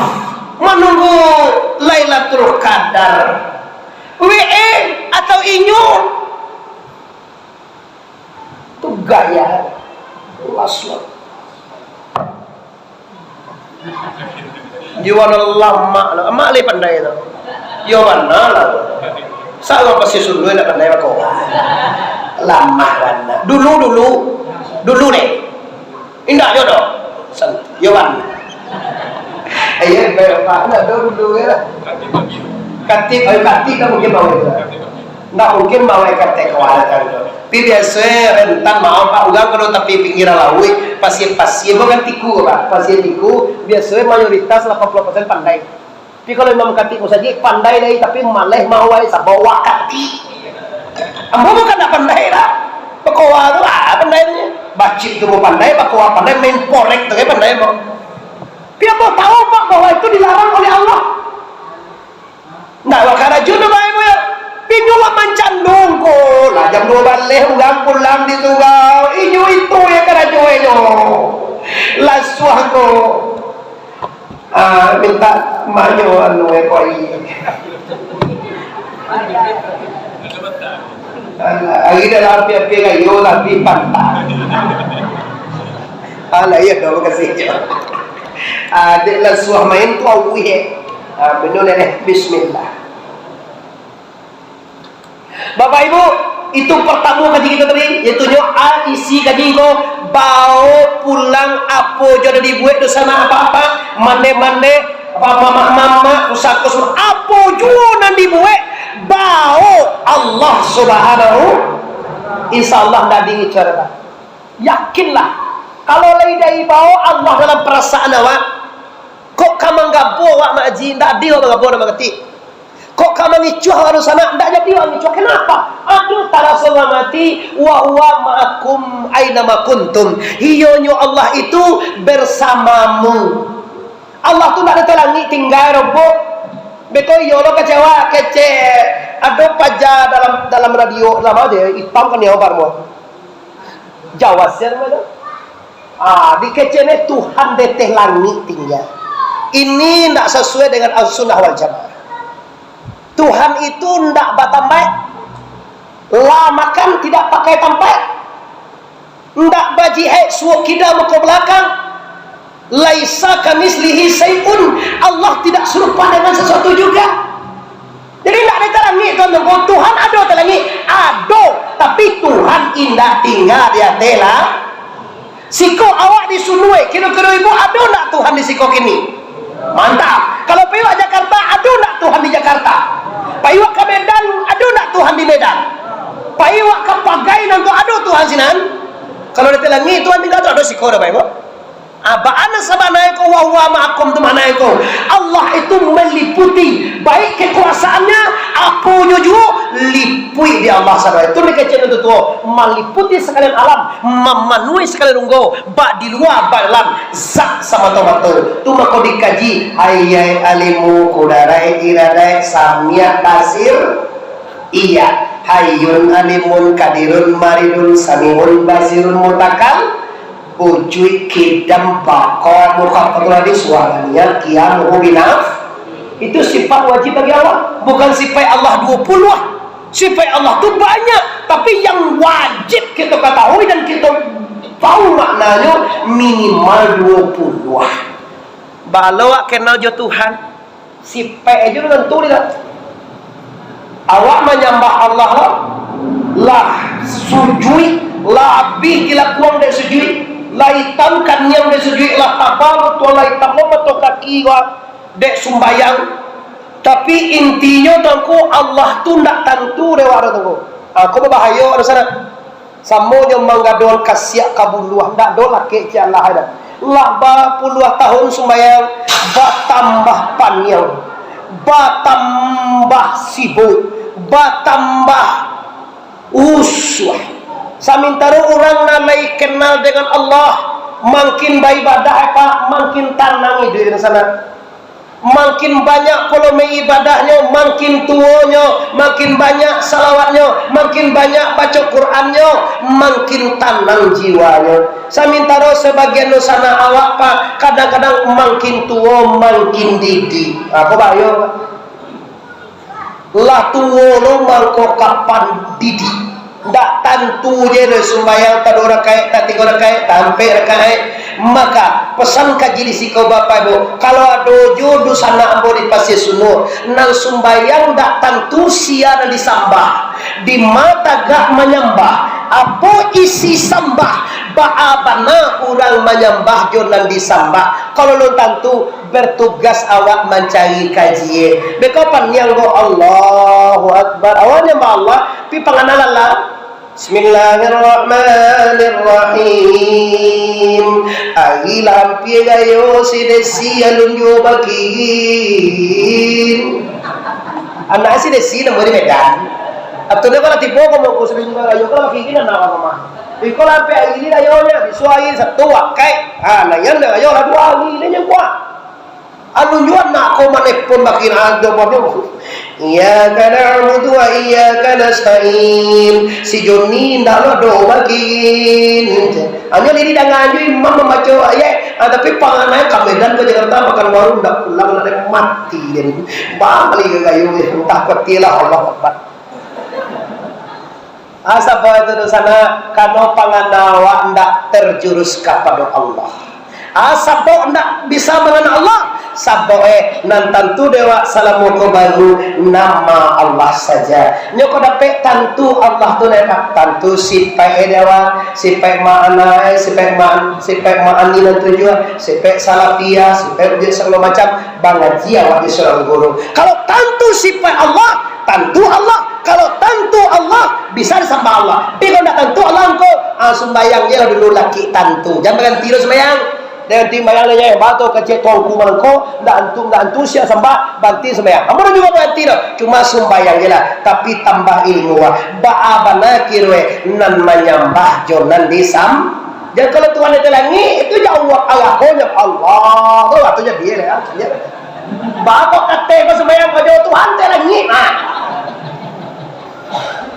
manunggu Lailatul Qadar. W A atau inyo? Tu gaya. Allahu Akbar. Yo bana lamak lah. Mak lai pandai tu. Yo bana lah. Sa urang Pasir Suluah ndak pandai bako. Lamak bana. Dulu, dulu. Dulu deh. Indak yo doh. San-, yo bana. Iyo, bapak ndak doh dulu yo lah. Katik, ayo katik kan mungkin bawa itu. Ndak mungkin bawa ikan teko anak kan tu. Tapi biaso e rentan maaf, Pak, urang kalau tapi pinggiran lauik, pasir-pasir, bukan tiku, Pak. Pasir tiku, biaso e mayoritas lapan puluah persen pandai. Tapi kalau imam katik musajik, pandai lai, tapi maleh mawai sabab wakati. Ambo bukan ndak pandai lah. Bakoa tu lah pandai tu. Bacip tu pun pandai, bakoa pandai, main porek tu kan pandai, Pak. Tapi ambo tahu, Pak, bahwa itu dilarang oleh Allah. Ndak bakarajo tu bae, Bu, yo. Inyo lah mancandung ko. Lah jam duo baleh urang pulang di surau. Inyo itu yo karajo inyo. Lasuah ko. Ah, minta manyo anu e koi. Alah, ari dalam api-api kayo tapi pantang. Alah, iyo doh, makasih. Ah, dek lasuah main tu awih, eh. Ah, beno leleh. Bismillah. Bapak Ibu, itu partamo kaji kito tadi, yaitunyo a isi kaji ko, bao pulang apo jo nan dibuek dosa nak apa-apa, mande-mande, apa mamak-mamak, pusako, apo juo nan dibuek, bao Allah Subhanahu, insya Allah ndak diincuah. Yakinlah, kalau lai dibawo Allah dalam parasaan awak, kok ka manggabo awak, Mak Haji, ndak ado awak manggabo, ndak mangatik. Kok ka mangicuah awak dunsanak, ndak jadi awak ngicuah. Kenapa? Ado taraso dalam ati, "Wa huwa ma'akum aina ma kuntum." Iyonyo Allah itu bersamamu. Allah tu ndak di ateh langik tingga, Robo. Beko iyo lo kecewa, kecek. Ado paja dalam, dalam radio, lamo je, itam kan nyo, Pak, mo. Jawa sian mah tu. Ah, dikecek ni Tuhan di ateh langik tingga. Ini ndak sasuai dengan Ahlussunnah wal Jamaah. Tuhan itu ndak batambaik. Lah makan tidak pakai tambaik. Ndak bajihek suok kida muko balakang. Laisa kamitslihi syai'un. Allah tidak serupa dengan sesuatu juga. Jadi, ndak di ateh langik, Tuhan tu. Tuhan ado di ateh langik? Ado. Tapi, Tuhan indak tingga di ateh lah. Siko awak di Sunduai, kiro-kiro ibu ado ndak Tuhan di siko kini? Mantap. Kalau pai awak Jakarta, ado ndak Tuhan di Jakarta? Pai awak ka Medan, ado ndak Tuhan di Medan? Pai awak ka Pagai nan tu, ado Tuhan sinan? Kalau di ateh langik, Tuhan tingga tu ado siko dah, Bapak Ibu. Ah, baa nan sabana ko, "Wa huwa ma'akum" tu makna ko? Allah itu meliputi, baik kekuasaannya, aponyo juo lipuik di Allah sabana. Itu dikecek itu tuo, meliputi sekalian alam, mamanuhi sekalian unggo, bak di lua, bak dalam, zat samato-mato. Tu mako dikaji, hayai alimu, kudaraik, iradaik, samiak, basir, iya, hayyun, alimun, kadirun, maridun, samiun, basirun, mutakal, ujuik, kidam, baka, muka, kotoran di suaranya, kiamuhu binaf. Itu sifat wajib bagi Allah. Bukan sifat Allah dua puluh. Sifat Allah tu banyak. Tapi yang wajib kita ketahui dan kita tahu maknanya minimal dua puluh. Balo awak kenal jo Tuhan. Sipek aja tu tantu dia. Awak manyambah Allah lah, lah sujuik, lah abih dilakuang dek sujuik, lah itam kaniang dek sujuik, lah taba batua, lah itam lo mato kaki ko dek sumbayang. Tapi intinyo tu ngku, Allah tu ndak tantu dek awak tu ngku. Ah, ko babahayo ado sanak. Samo jo manggadoan kasiak ka buluah, ndak do lakek ciek alah dah. Lah bapuluah tahun sumbayang, batambah paniang, batambah sibuk, batambah usuah. Samantaro urang nan lai kenal dengan Allah, mangkin baibadah, Pak, mangkin tanang iduik di sanak. Makin banyak pulo maibadahnyo, makin tuonyo, makin banyak salawatnyo, makin banyak baco Qurannyo, makin tanang jiwanyo. Samantaro sabagian dunsanak awak, Pak, kadang-kadang makin tuo, makin didik. Apo bahayo, Pak? Lah tuo lo mangko kapan didik. Ndak tantu je doh sumbayang, taduo rakaik, tatigo rakaik, taampek rakaik. Maka, pesan kaji di siko, Bapak Ibu, kalau ado jo dunsanak ambo di Pasia Sunur, nan sumbayang ndak tantu sia nan disambah, di ma tagak manyambah, apo isi sambah, baa bana urang manyambah jo nan disambah. Kalau alun tantu, bertugas awak mancari kaji. Beko paniang ko, Allahu Akbar. Awak nyambah Allah, pi panganalan lah. Bismillahirrahmanirrahim. Ari lah ampia rayo, si Desi alun juo bakirin. Anak si Desi namo di Medan. Atau dia kalau tibo ko mau ku sering rayo, kalau bakirin anak apa mah. Iko lah ampia ari ni rayonyo, bisuak ari Sabtu, Wak, kai. Ha, nah, yan dah rayo lah duo ari ni nyo kuah. Alun juo nak ko manepon baki nak ado pado. Iyyaka na'budu wa iyyaka nasta'in. Si Joni ndak lo do baki. Hanyo lidi dangan jo imam mambaco ayat, ah, tapi panganai ka Medan, ka Jakarta, makan warung, ndak pulang, ndak mati den. Bali ka kayu, entah patilah, Allah Akbar. Ah, saba itu dunsanak, karano pangana awak ndak terjurus kapado Allah. Ah, saba ndak bisa mangana Allah, saba, eh, nan tantu dek awak salamo ko baru nama Allah saja. Nyo ko dapek tantu Allah tu, dek, tantu sipaik, eh, dek awak, sipaik ma'ana, eh, sipaik ma'an-, sipaik ma'ani nan tujuah, sipaik salafiah, sipaik ujuik sagalo macam, bangaji awak di surang guru. Kalau tantu sipaik Allah, tantu Allah. Kalau tantu Allah, bisa disambah Allah. Tapi kalau ndak tantu Allah ngko, ah, sumbayang je lah dulu laki tantu. Jan baganti dulu sumbayang. Jan baganti sumbayang lah, jan. Bato kecek tuangku mangko, ndak antu, ndak antu sia sambah, banti sumbayang. Ambo dah juga baganti dah. Cuma sumbayang je lah. Tapi tambah ilmu, ah. Baa bana kiro, eh, nan manyambah jo nan disam-, jan kalau Tuhan di langik, itu jauah, Allah ko nyo Allah. Tu lah, tu jadi lah, ya. Baa kok kateh ko sumbayang ko jo Tuhan di langik, ah.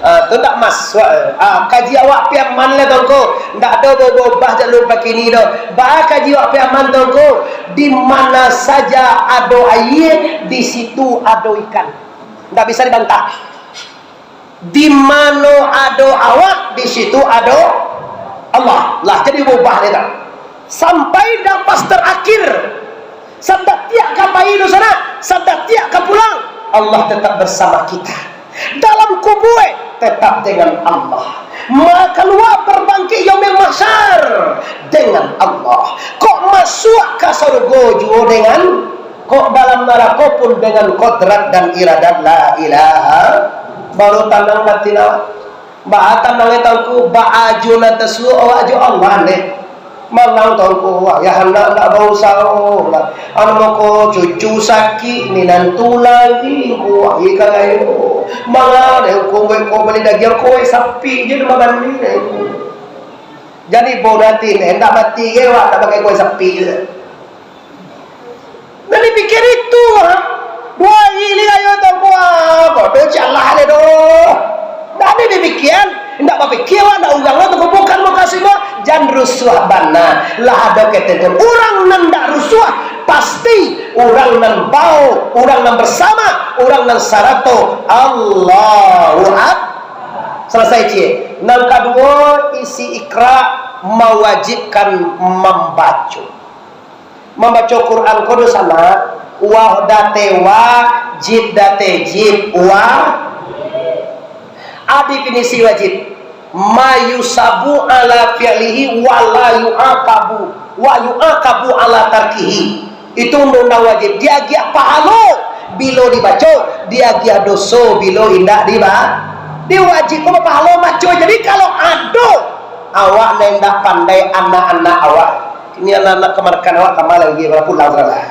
Ah, tu ndak masuak. Ah, kaji awak pi aman lah, Tuangku. Ndak ado baubah-ubah jalur bakini doh. Baa kaji awak pi aman, Tuangku. Di mana saja ado aia, di situ ado ikan. Ndak bisa dibantah. Di mano ado awak, di situ ado Allah. Lah, jadi baubah dek tu. Sampai nafas terakhir. Satatiak ka pai dunsanak, satatiak ka pulang, Allah tetap bersama kita. Dalam kubua, tetap dengan Allah. Ma-, kalua barbangkik yaumil mahsyar, dengan Allah. Kok masuak ka sarugo juo dengan, kok dalam narako pun dengan kodrat dan iradat la ilaha, baru tanang batin awak. Baa tanang e Tuangku, baa jo nan tasuo awak jo Allah neh. Manang Tuangku, ayah anak ndak bausaho lah. Anu mako cucu sakik, minantu lari, kuwaik ka layo. Manga deh, kuwaik ko bali dagiang, kuwaik sapi je ndak babani deh. Jadi, bo nanti neh, ndak mati ge awak, ndak pakai kuwaik sapi je. Ndak dipikia itu, ha? Duo ari lai rayo Tuangku, ah, bodoh cialah deh doh. Ndak ado dipikia, ndak bapikia awak, ndak urang lah tu, bukan mukasuik, jan rusuah bana. Lah ado ketentuan. Urang nan ndak rusuah, pasti urang nan bao, urang nan bersama, urang nan sarato. Allahu Ak-, Salasai ciek. Nan kaduo, isi Iqra mawajibkan mambaco. Mambaco Quran ko doh sanak, waw date wa, jib date jib, wa. A, definisi wajib. Ma yusabu ala fi'lihi wa la yu'aqabu, wa yu'aqabu ala tarkihi. Itu undang-undang wajib. Diagiah pahalo bilo dibaco, diagiah doso bilo indak diba-, diwajib ko bapahalo baco. Jadi kalau ado awak nan indak pandai anak-anak awak, ini anak-anak kamanakan awak, tambah lagi, pulang salah.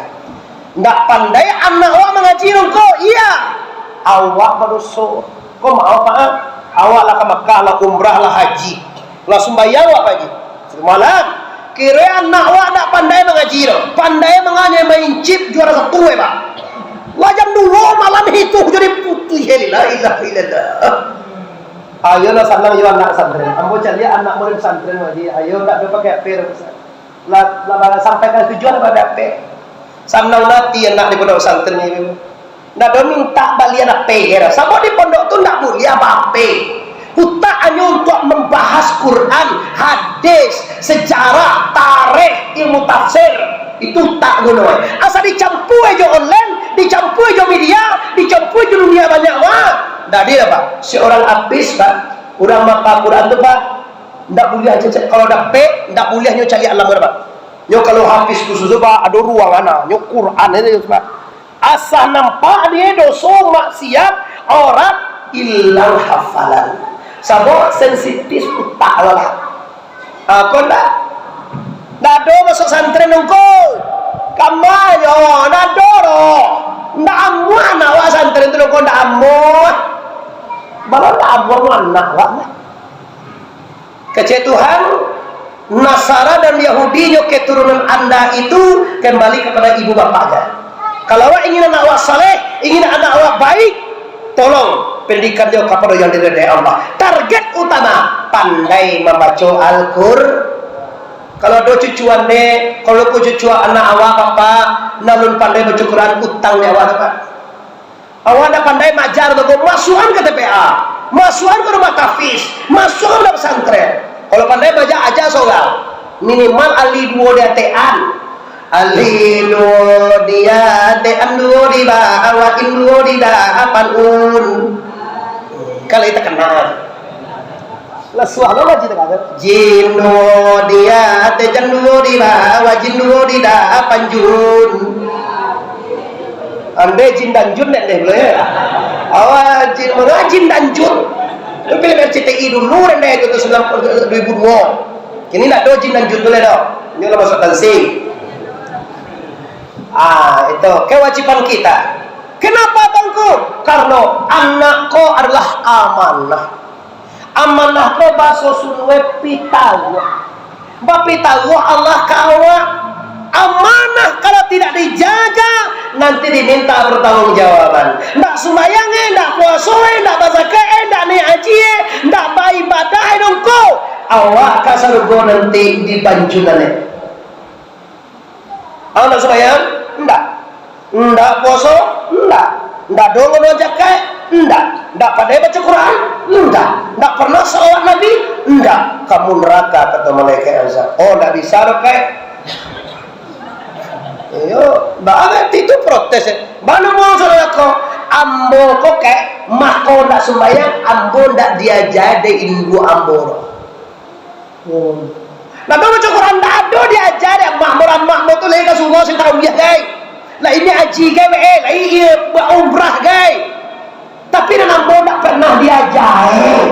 Ndak pandai anak awak mangaji ko, iya. Awak badoso. Ko maaf, Pak, ah. Awak lah ka Makkah, lah umrah, lah haji. Lah sumbayang awak, Pak Haji. Samalam, Kiro anak awak ndak pandai mangaji doh. Pandai manganyai main chip juara satu, eh, Pak. Lah jam duo malam itu jadi putuih, eh, la ilaha illallah. Ayolah sanang jo anak pesantren. Ambo caliak anak murid pesantren ngaji. Ayo, ndak ado pakai H P doh, Ustaz. Lah, lah, lah sampai ka tujuan ndak ado H P. Sanang ati anak di pondok pesantren ini. Ndak ado mintak balian H P kiro. Sabab di pondok tu ndak buliah ba-H P. Utak hanyo untuak mambahas Quran, hadis, sejarah, tarikh, ilmu tafsir. Itu utak guno. Asa dicampua jo online, dicampua jo media, dicampua jo dunia banyak, wah. Ndak ado, Pak. Seorang hafiz, Pak. Urang maafal Quran tu, Pak. Ndak buliah cacak. Kalau dapek, ndak buliah nyo caliak alam urang, Pak. Nyo kalau hafiz khusus tu, Pak, ado ruangan, ah. Nyo Quran aja, Pak. Asa nampak di doso, maksiat, aurat, ilang hafalan. Sabab sensitif utak lah. Ah, ko ndak? Ndak ado masuak santren nungko. Kamanyo, ndak ado doh. Ndak amuah nak awak santren tu nungko, ndak amuah. Bala ndak amuah anak awak. Kecek Tuhan, Nasara dan Yahudi nyo keturunan anda itu kembali kepada ibu bapaknya. Kalau awak ingin anak awak saleh, ingin anak awak baik, tolong pendidikan nyo kepada yang diridai Allah. Target utama, pandai mambaco Al-Qur-, kalau ado cucuan dek, kalau ko cucuan anak awak, bapak, nan alun pandai baco Quran, utang dek awak tu, Pak. Awak ndak pandai maaja tu, masuakan ka T P A, masuakan ka rumah tahfiz, masuakan ka pesantren. Kalau pandai maaja, aja surang. Minimal alif duo diatekan. Alif duo diatekan, duo di bawah, in duo di dapan, un. Kalau itu kenal. Lah suah lo ngaji tengah tu. Jin duo diateh, jan duo di bawah, jin duo di dapan, jun. Andai jin dan jun dek deh, boleh. Awak jin, mana jin dan jun? Tapi lah R C T I dulu, andai itu tu sembilan puluh, dua ribu dua. Kini ndak ado jin dan jun tu lah dah. Ini lah masuk tansing. Ah, itu kewajiban kita. Kenapa, Tuanku? Karena anak ko adalah amanah. Amanah ko baso Sunue pitaruah. Bapitaruah Allah ka awak. Amanah kalau tidak dijaga, nanti diminta pertanggungjawaban. Ndak sumbayang eh, ndak puaso eh, ndak bazakat eh, ndak naiak haji eh, ndak baibadah eh, dongko. Awak ka sarugo nanti di bancunan eh. Awak ndak sumbayang? Ndak. Ndak puaso? Ndak. Ndak ado ngamua zakat? Ndak. Ndak pandai baco Quran? Ndak. Ndak pernah salawat Nabi? Ndak. Kamu neraka, kato malaikat azab. Oh, ndak bisa doh, Kak. Iyo, berarti itu protes, eh. Mano mau saudara ko? Ambo ko, Kak, mako ndak sumbayang, ambo ndak diaja dek induak ambo doh. Oh. Nah, baco Quran ndak ado diaja dek amak mo, amak mo tu lai ka surau sing tarawih, gai. Lah ini haji, gai, eh, lah iya baumrah, gai. Tapi nan ambo ndak pernah diaja, eh.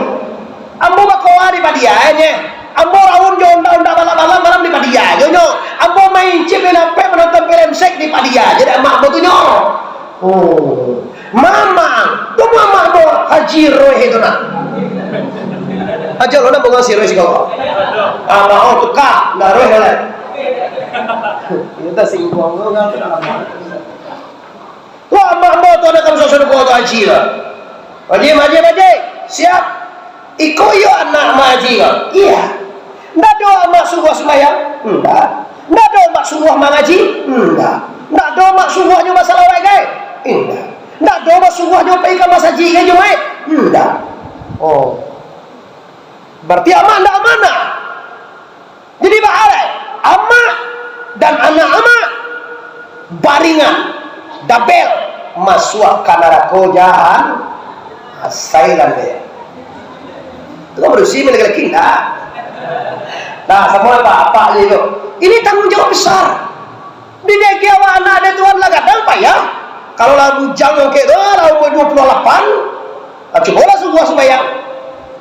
Ambo bakoa di padia, eh, nye. Ambo raun jo ondak-ondak balap-balap malam di padia, jo nyo. Ambo main chip, main H P, manonton film seks di padia, jadi amak mo tu nyo. Oh, mama, tu mama mo Haji Roy itu nah. Aja lo nak bunga si Roy si kau. Ah, mau tukar, ndak Roy lah. Kita singgung lo kan, tu dah lama. Wah, mama tu ada kamu suruh kau tu Haji lah. Haji, Haji, Haji, siap. Iko iyo anak mangaji ko? Iya. Ndak ado amak suruah sumbayang? Ndak. Ndak ado amak suruah mangaji? Ndak. Ndak ado amak suruahnyo basalawat gai? Ndak. Ndak ado amak suruahnyo pai ka masajik gai Jumaik? Ndak. Oh. Berarti amak ndak amanah. Jadi, baa lai, amak dan anak amak baringan, dabel, masuak ka narako jahan-, asai lambe. Tu kan badusi, laki-laki indak. Nah, samo apak-apak je tu. Ini tanggung jawab besar. Didiak awak anak dek Tuhan lah gadang payah. Kalau lah bujang angkek tu, lah umur dua puluh lapan, ah, cubolah subuah sumbayang.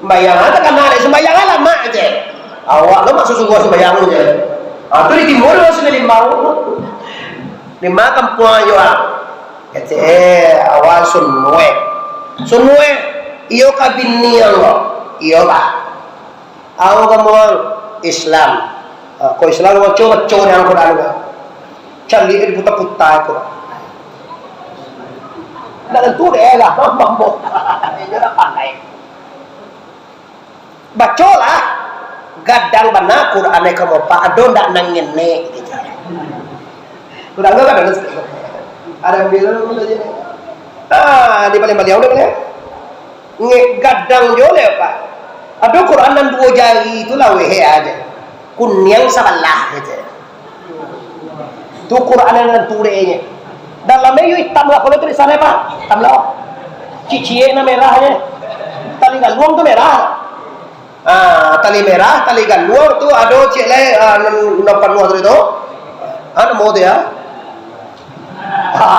Sumbayang, ah, takana dek sumbayang, ah, lamak je. Awak tu maksud subuah sumbayang je. Ah, tu di timur lah sudah limau. Di ma kampuang ayo, ah? Kecek, eh, awak Sunue. Sunue, iyo ka bini Allah. Iyo, Pak. Au kamuang Islam. Ah, ko Islam baco, baco dek Al-Quran ko. Caliak diputa-puta ko. Nak tantu dek lah, mambo. Inyo dak pandai. Bacolah. Gadang bana Quran ka muka, ado ndak nan ngenek gitu. Quran ko kan ado. Ada bilang. Ah, di paling baliau, di paling. Ngek gadang jo leh, Pak. Ado Quran nan duo jari tu laweh aja. Kuniang sabalah aja. Tu Quran nan tureknyo. Dalamnyo yo itam lah, kalau tulisan apa? Itam lah. Ciciek nan merahnyo. Tali galuang tu merah. Ah, tali merah, tali galuang tu ado ciek lai, ah, nan, nan panuah tadi tu. Ah, namo tu ya. Ha,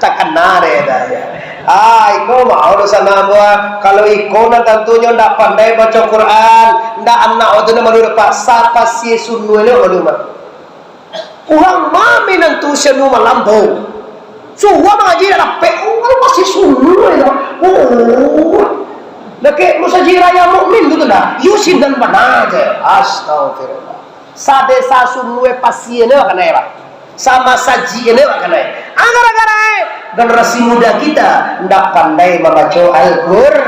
takana deh dah, ya. Ah, iko mah urusan ambo, ah. Kalau iko nan tantunyo ndak pandai baco Quran, ndak anak waktu nan baru dapat sapa si sunui lo baru mah. Urang mami nan tu senu malambo. Suruah mangaji dah dapek, oh, kalau masih sunui lo. Oh. Dakek musajik raya mukmin tu tu dah. Yo sinan bana je. Astagfirullah. Sadesa sunui pasian ni bakanai, Pak. Sama saji ni bakanai. Ah, gara-gara, eh, generasi muda kita ndak pandai mambaco Al-Qur-,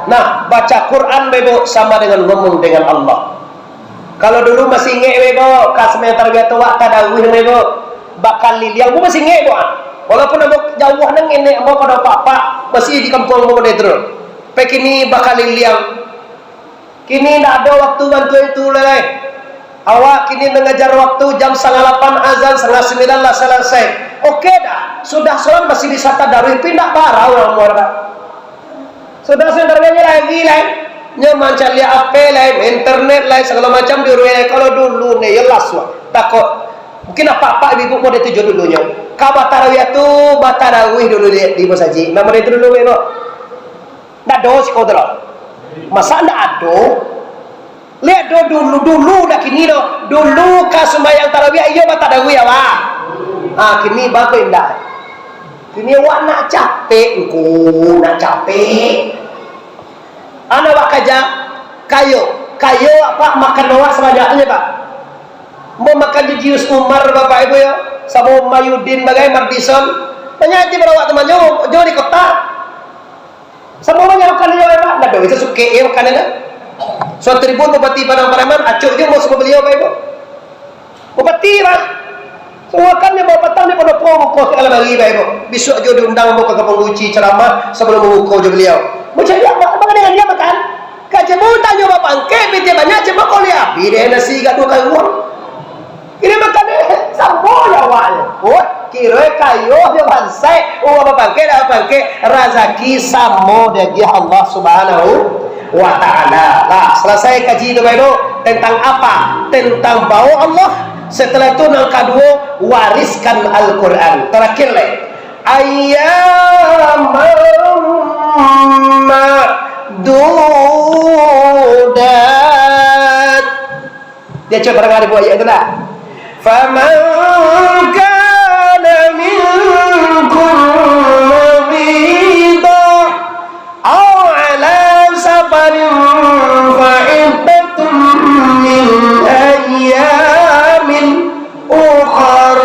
nah, baca Quran, Bapak Ibu, sama dengan ngomong dengan Allah. Kalau dulu masih ingek, Bapak Ibu, ka semester biasa wak tadaruih, Bapak Ibu, bakaliliang, Bu masih ingek, Bu, ah. Walaupun ambo jauah nan ingek, ambo pado apak-apak, masih di kampuang ambo pado itu. Pai kini bakaliliang. Kini ndak ado waktu bantuak itu lai. Awak kini mangaja waktu jam satangah lapan azan, satangah sambilan lah salasai. Oke dah, sudah solat masih bisa tadaruih, tapi ndak bara urang muar dah. Sudah sebentar lagi lai. Nyo mancaliak H P lai, internet lai, sagalo macam diuruih lai. Kalau dulu ni, yo las lah. Takut. Mungkin apak-apak ibu-ibu model tu jo dulunyo. Ka batarawiah tu, batarawiah dulu di, di masajik. Nah, model tu dulu, Bebo. Ndak ado siko tu doh. Masa ndak ado? Liek do dulu, dulu dak kini doh. Dulu ka sumbayang tarawih iyo batadawi awak. Ha, kini bagai indak. Kini awak nak capek, ngku, nak capek. Ana awak kaja, kayo. Kayo awak makan awak sabanyak tu, Pak. Mau makan di Jius Umar, Bapak Ibu, yo. Samo Mayudin bagai, Mardison. Banyak ti barawak teman, jo, jo di kota. Samo banyak makan inyo, Pak. Ndak ado, itu sukek, yo, makan inyo. Suatu ribu Bupati Padang Pariaman, acok jo mau samo baliau, Bapak Ibu. Bupati, Pak. Suakan nyo bawa patang di Pondopo, buko segala bagi, Bapak Ibu. Bisuak jo diundang ambo ka Kampung Guci ceramah sabalum buko jo baliau. Macam dia, Pak, bagaimana dia makan? Ka cebo tanyo bapangkek, pitih banyak, cebo koli abih deh nasi ka duo karuang. Kini makan deh, samo nyo awaknyo. Oh, kiro kayo jo bansaik, urang bapangkek, dak bapangkek, razaki samo diagiah Allah Subhanahu wa Ta'ala. Lah, salasai kaji tu, Bapak Ibu, tentang apa? Tentang bao Allah. Setelah itu, nan kaduo, wariskan Al-Quran. Terakhir, leh. Ayyaman ma'dudat. Dia cuba dengar ibu ayat itu nak. Faman kana minkum maridan aw ala safarin fa iddatun min ayyamin ukhar.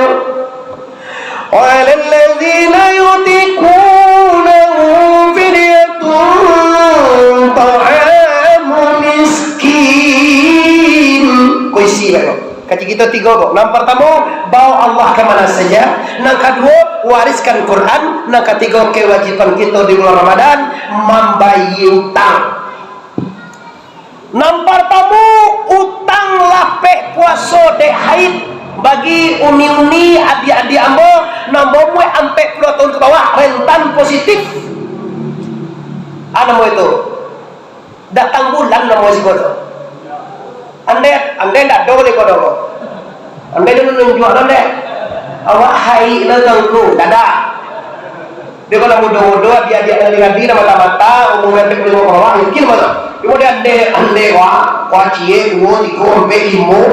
Wa 'alal ladzina yutiqunahu fidyatun ta'amu miskin. Ko isi lah ko. Kaji kito tigo ko. Nan partamo, bao Allah ka mana saja. Nan kaduo, wariskan Quran. Nan katigo, kewajiban kito di bulan Ramadan, mambayia utang. Nan partamo, utang lapeh puaso dek haid. Bagi uni-uni, adiak-adiak ambo, nan baumuah ampek puluah tahun ka bawah, rentan positif. Ah, namo itu? Datang bulan namo siko tu. Andai, andai ndak ado ko doh. Andai dulu nunjuak lo deh. Awak haid lo tangku, dadah. Dia kalau mudo-mudo, adiak-adiak nan rabi, nan mata-mata, umur mepet limo ka bawah, yakin mah tu. Cuma dia andai, andai wah, wah ciek, duo, tigo, ampek, limo.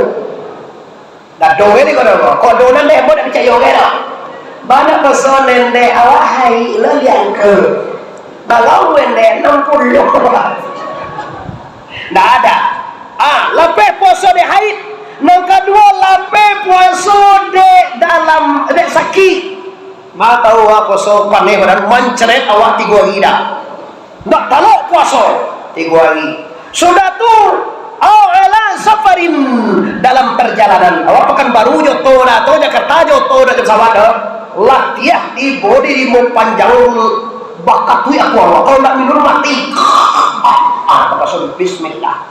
Dak ado weh ni ko doh. Kok ado nan deh, ambo dak picayo weh doh. Bana paso nendeh awak haid lo liangka. Balau nendeh enam puluh. Ndak ada. Ah, lapeh puaso dek haid. Puaso dek dalam, dek sakik. Ma tahu awak puaso paneh badan, manceret awak tigo hari dah. Ndak talok puaso tigo hari. Sudah tu, au ala safarin, dalam perjalanan. Awak Pekanbaru jo oto dah, atau Jakarta jo oto dah, jo pesawat dah. Latiah di bodi limo panjang, bakatuik aku awak. Kalau ndak minum mati. Ah, ah, bismillah.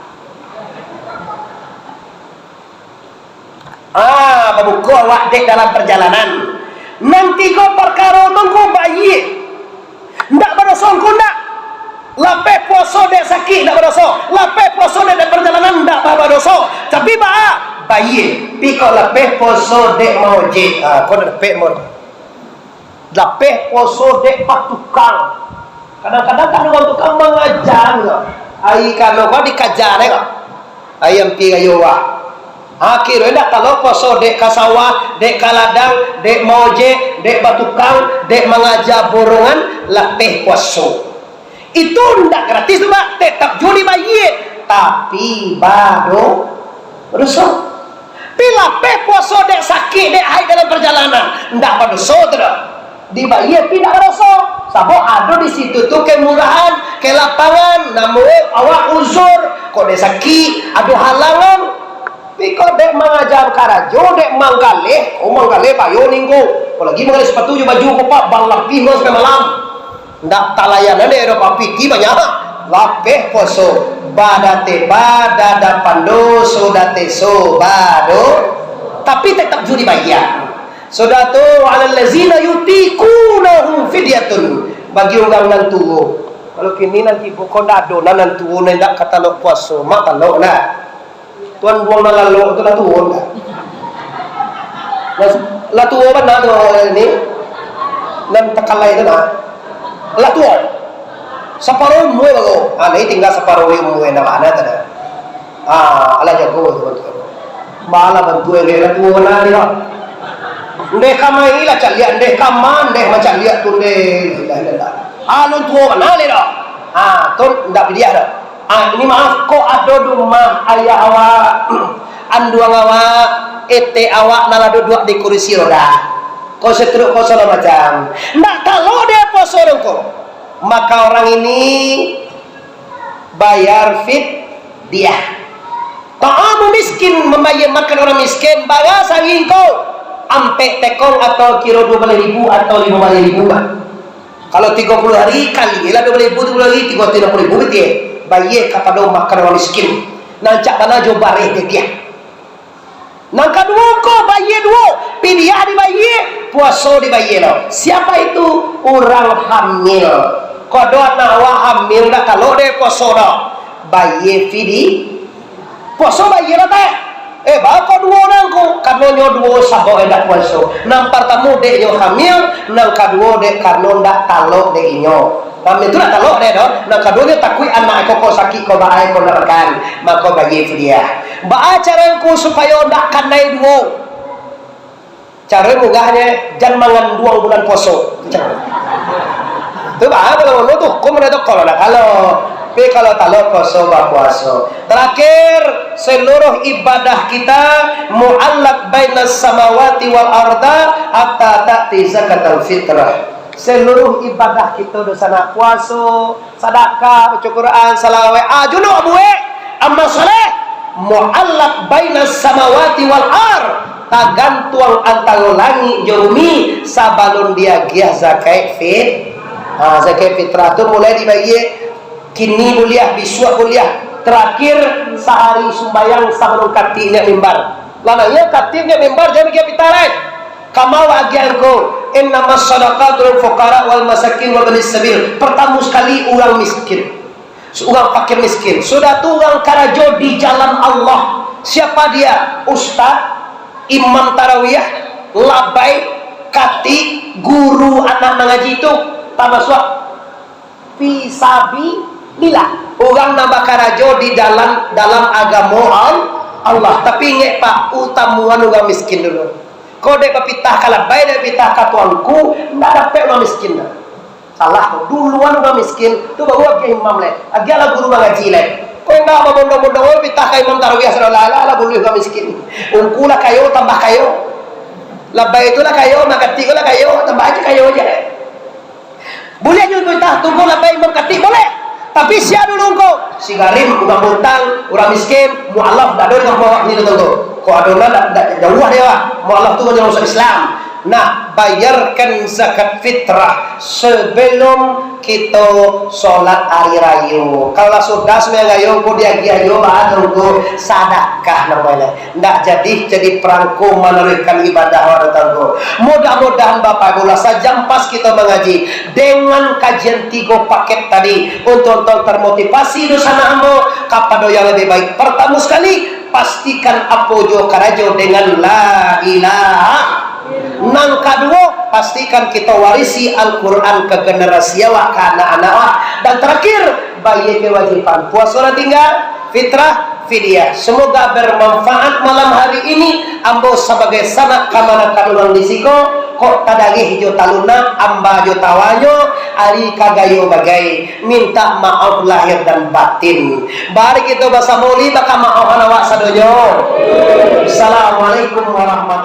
Ah, babuko awak dek dalam parjalanan. Nan tigo parkaro tu ngku baiak. Ndak badoso ngku ndak. Lapeh puaso dek sakik ndak badoso. Lapeh puaso dek, dek parjalanan ndak ba-, badoso. Tapi baa? Baiak. Pi kok lapeh puaso dek maojek. Ah, kok dapek mo. Lapeh puaso dek batukang. Kadang-kadang kan urang tukang mangaja ko. Ari kano ko dikaja dek ko. Ari ampia rayo ko. Akhirnyo indak talok puaso dek ka sawah, dek ka ladang, dek maojek, dek batukang, dek mangaja borongan, lapeh puaso. Itu ndak gratis tu, Pak. Tetap juo dibayia, tapi bado-, badoso. Pi lapeh puaso dek sakik, dek haid dalam parjalanan, ndak badoso tu doh. Dibayia, pi ndak badoso. Sabab ado di situ tu kemurahan, kelapangan, namun awak uzur, kok dek sakik, ado halangan. Tapi kok dek mangaja karajo, dek manggaleh, oh, manggaleh payo ningko. Apolai manggaleh sapatu jo baju ko, Pak, balabiah sampai malam. Ndak talayanan dek ado papiti banyak. Lapeh puaso, badate badadapan doso, date so bado. Tapi tetap juo dibayia. Sudah tu, alal lazina yutiqunahu fidyatun, bagi urang nan tuo. Kalau kini nanti bukan dado nan, nan tuo nan indak ka talok puaso, mak talok nak. Tuan buang nan lalok tu lah tuo dah. Lah, lah tuo bana tu ni. Nan takalai tu nah. Lah tuo. Saparo umua baru. Ah, ni tinggal saparo umua nak bana tu dah. Ah, alah jago tu bantuak. Balah bantuak dia lah tuo bana ni lah. Ndeh kamai lah caliak, ndeh kama, ndeh macaliak tu ndeh. Lah, lah, lah. Ah, lun tuo bana ni dah. Ah, tu ndak pidiah dah. Ah, ini maaf, kok ado di rumah ayah awak, anduang awak, etek awak nan lah duduak di kurisi roda. Kok stroke, kok sagalo macam. Ndak talok dek puaso dek ko. Maka orang ini bayar fidyah. Ta'amu miskin, mambayia makan urang miskin, bara sahari ko? Ampek tekong atau kiro duo baleh ribu atau limo baleh ribu, Pak. Kalau tigo puluah hari, kali lah duo baleh ribu, tigo puluah hari, tigo ratus limo puluah ribu gitu ya. Bayia kapado makan urang miskin. Nan cak bana jo bareh dek dia. Nan kaduo ko bayia duo, pidiah dibayia, puaso dibayia lo. Siapa itu? Urang hamil. Kok ado anak awak hamil, ndak talok dek puaso doh. Bayia fidi-, Puaso bayia lah, teh. Eh, baa kok duo nan ko? Karano nyo duo sabab indak puaso. Nan partamo dek nyo hamil, nan kaduo dek karano ndak talok dek inyo. Hamil tu ndak talok dek doh. Nan kaduo nyo takuik anak ko, ko sakik, ko baa, ko ndak makan. Mako bayia fidyah. Baa caro ko supayo ndak kanai duo? Caro mudahnyo, jan manganduang bulan puaso. Tu caro. Tu baa, kalau ngono tu hukum ado tu, kalau ndak, kalau. Tapi kalau talok puaso, bapuaso. Terakhir, seluruh ibadah kita mu'allaq bainas samawati wal arda hatta ta'ti zakatul fitrah. Seluruh ibadah kito, dunsanak, puaso, sadakah, baco Quran, salawat, ah, junub buek, amal saleh, mu'allaq bainas samawati wal ard, tagantuang antaro langik jo bumi, sabalun diagiah zakat fit-, ha, zakat fitrah tu mulai dibayia, kini buliah, bisuak buliah, terakhir sahari sumbayang sabalun katik naiak mimbar. Lah naiak katik naiak mimbar, jan agiah pitah lai. Kama wak agiah ko, innamas shadaqatu lil fuqara wal masakin wa ibnis sabil. Partamo sakali urang miskin. Urang fakir miskin. Sudah tu urang karajo di jalan Allah. Siapa dia? Ustaz, imam tarawih, labai, katik, guru anak mangaji tu, tamasuak fisabilillah. Urang nan bakarajo di dalam, dalam agamo Al-, Allah. Tapi ingek, Pak, utamoan urang miskin dulu. Kok dek bapitah ka labai, dek bapitah ka tuanku, ndak dapek urang miskin doh. Salah tu. Duluan urang miskin, tu baru agiah imam lai. Agiahlah guru mangaji lai. Indak babondong-bondong, oh, pitah ka imam tarawih, asal lah, lah, lah, buliah urang miskin. Ungku lah kayo, tambah kayo. Labai tu lah kayo, makatik tu lah kayo, tambah aja kayo aja. Buliah juo pitah, tunggu labai imam katik, buliah. Tapi sia dulu ungku, si garib, urang buntang, urang miskin, mualaf, dak ado di kampuang awak ni tu, tunggu. Kok ado lah, dak, dak jauah dia, Pak. Mualaf tu banyak masuk Islam. Nah, bayarkan zakat fitrah sebelum kito solat ari rayo. Kalau lah sudah sumbayang rayo, ko diagiah ajo, baru ko sadakah namonyo. Ndak jadi, jadi perangko manaruihkan ibadah awak datang ko. Mudah-mudahan Bapak Ibu lah sajam pas kito mangaji dengan kajian tigo paket tadi, untuak-untuak termotivasi dunsanak ambo kapado yang lebih baik. Pertama sekali, pastikan apo jo karajo dengan la ilaha. Nan kaduo, pastikan kito warisi Al-Quran ka generasi awak, ka anak-anak awak. Dan terakhir, bayia kewajiban. Puaso lah tingga, fitrah, fidyah. Semoga bermanfaat malam hari ini. Ambo sabagai sanak kamanakan urang di siko, kok tadarih jo talunak, amba jo tawanyo, ari kagayo bagai. Minta maaf lahir dan batin. Mari kito basamo li bakamaafan awak sadonyo. Assalamualaikum warahmatullahi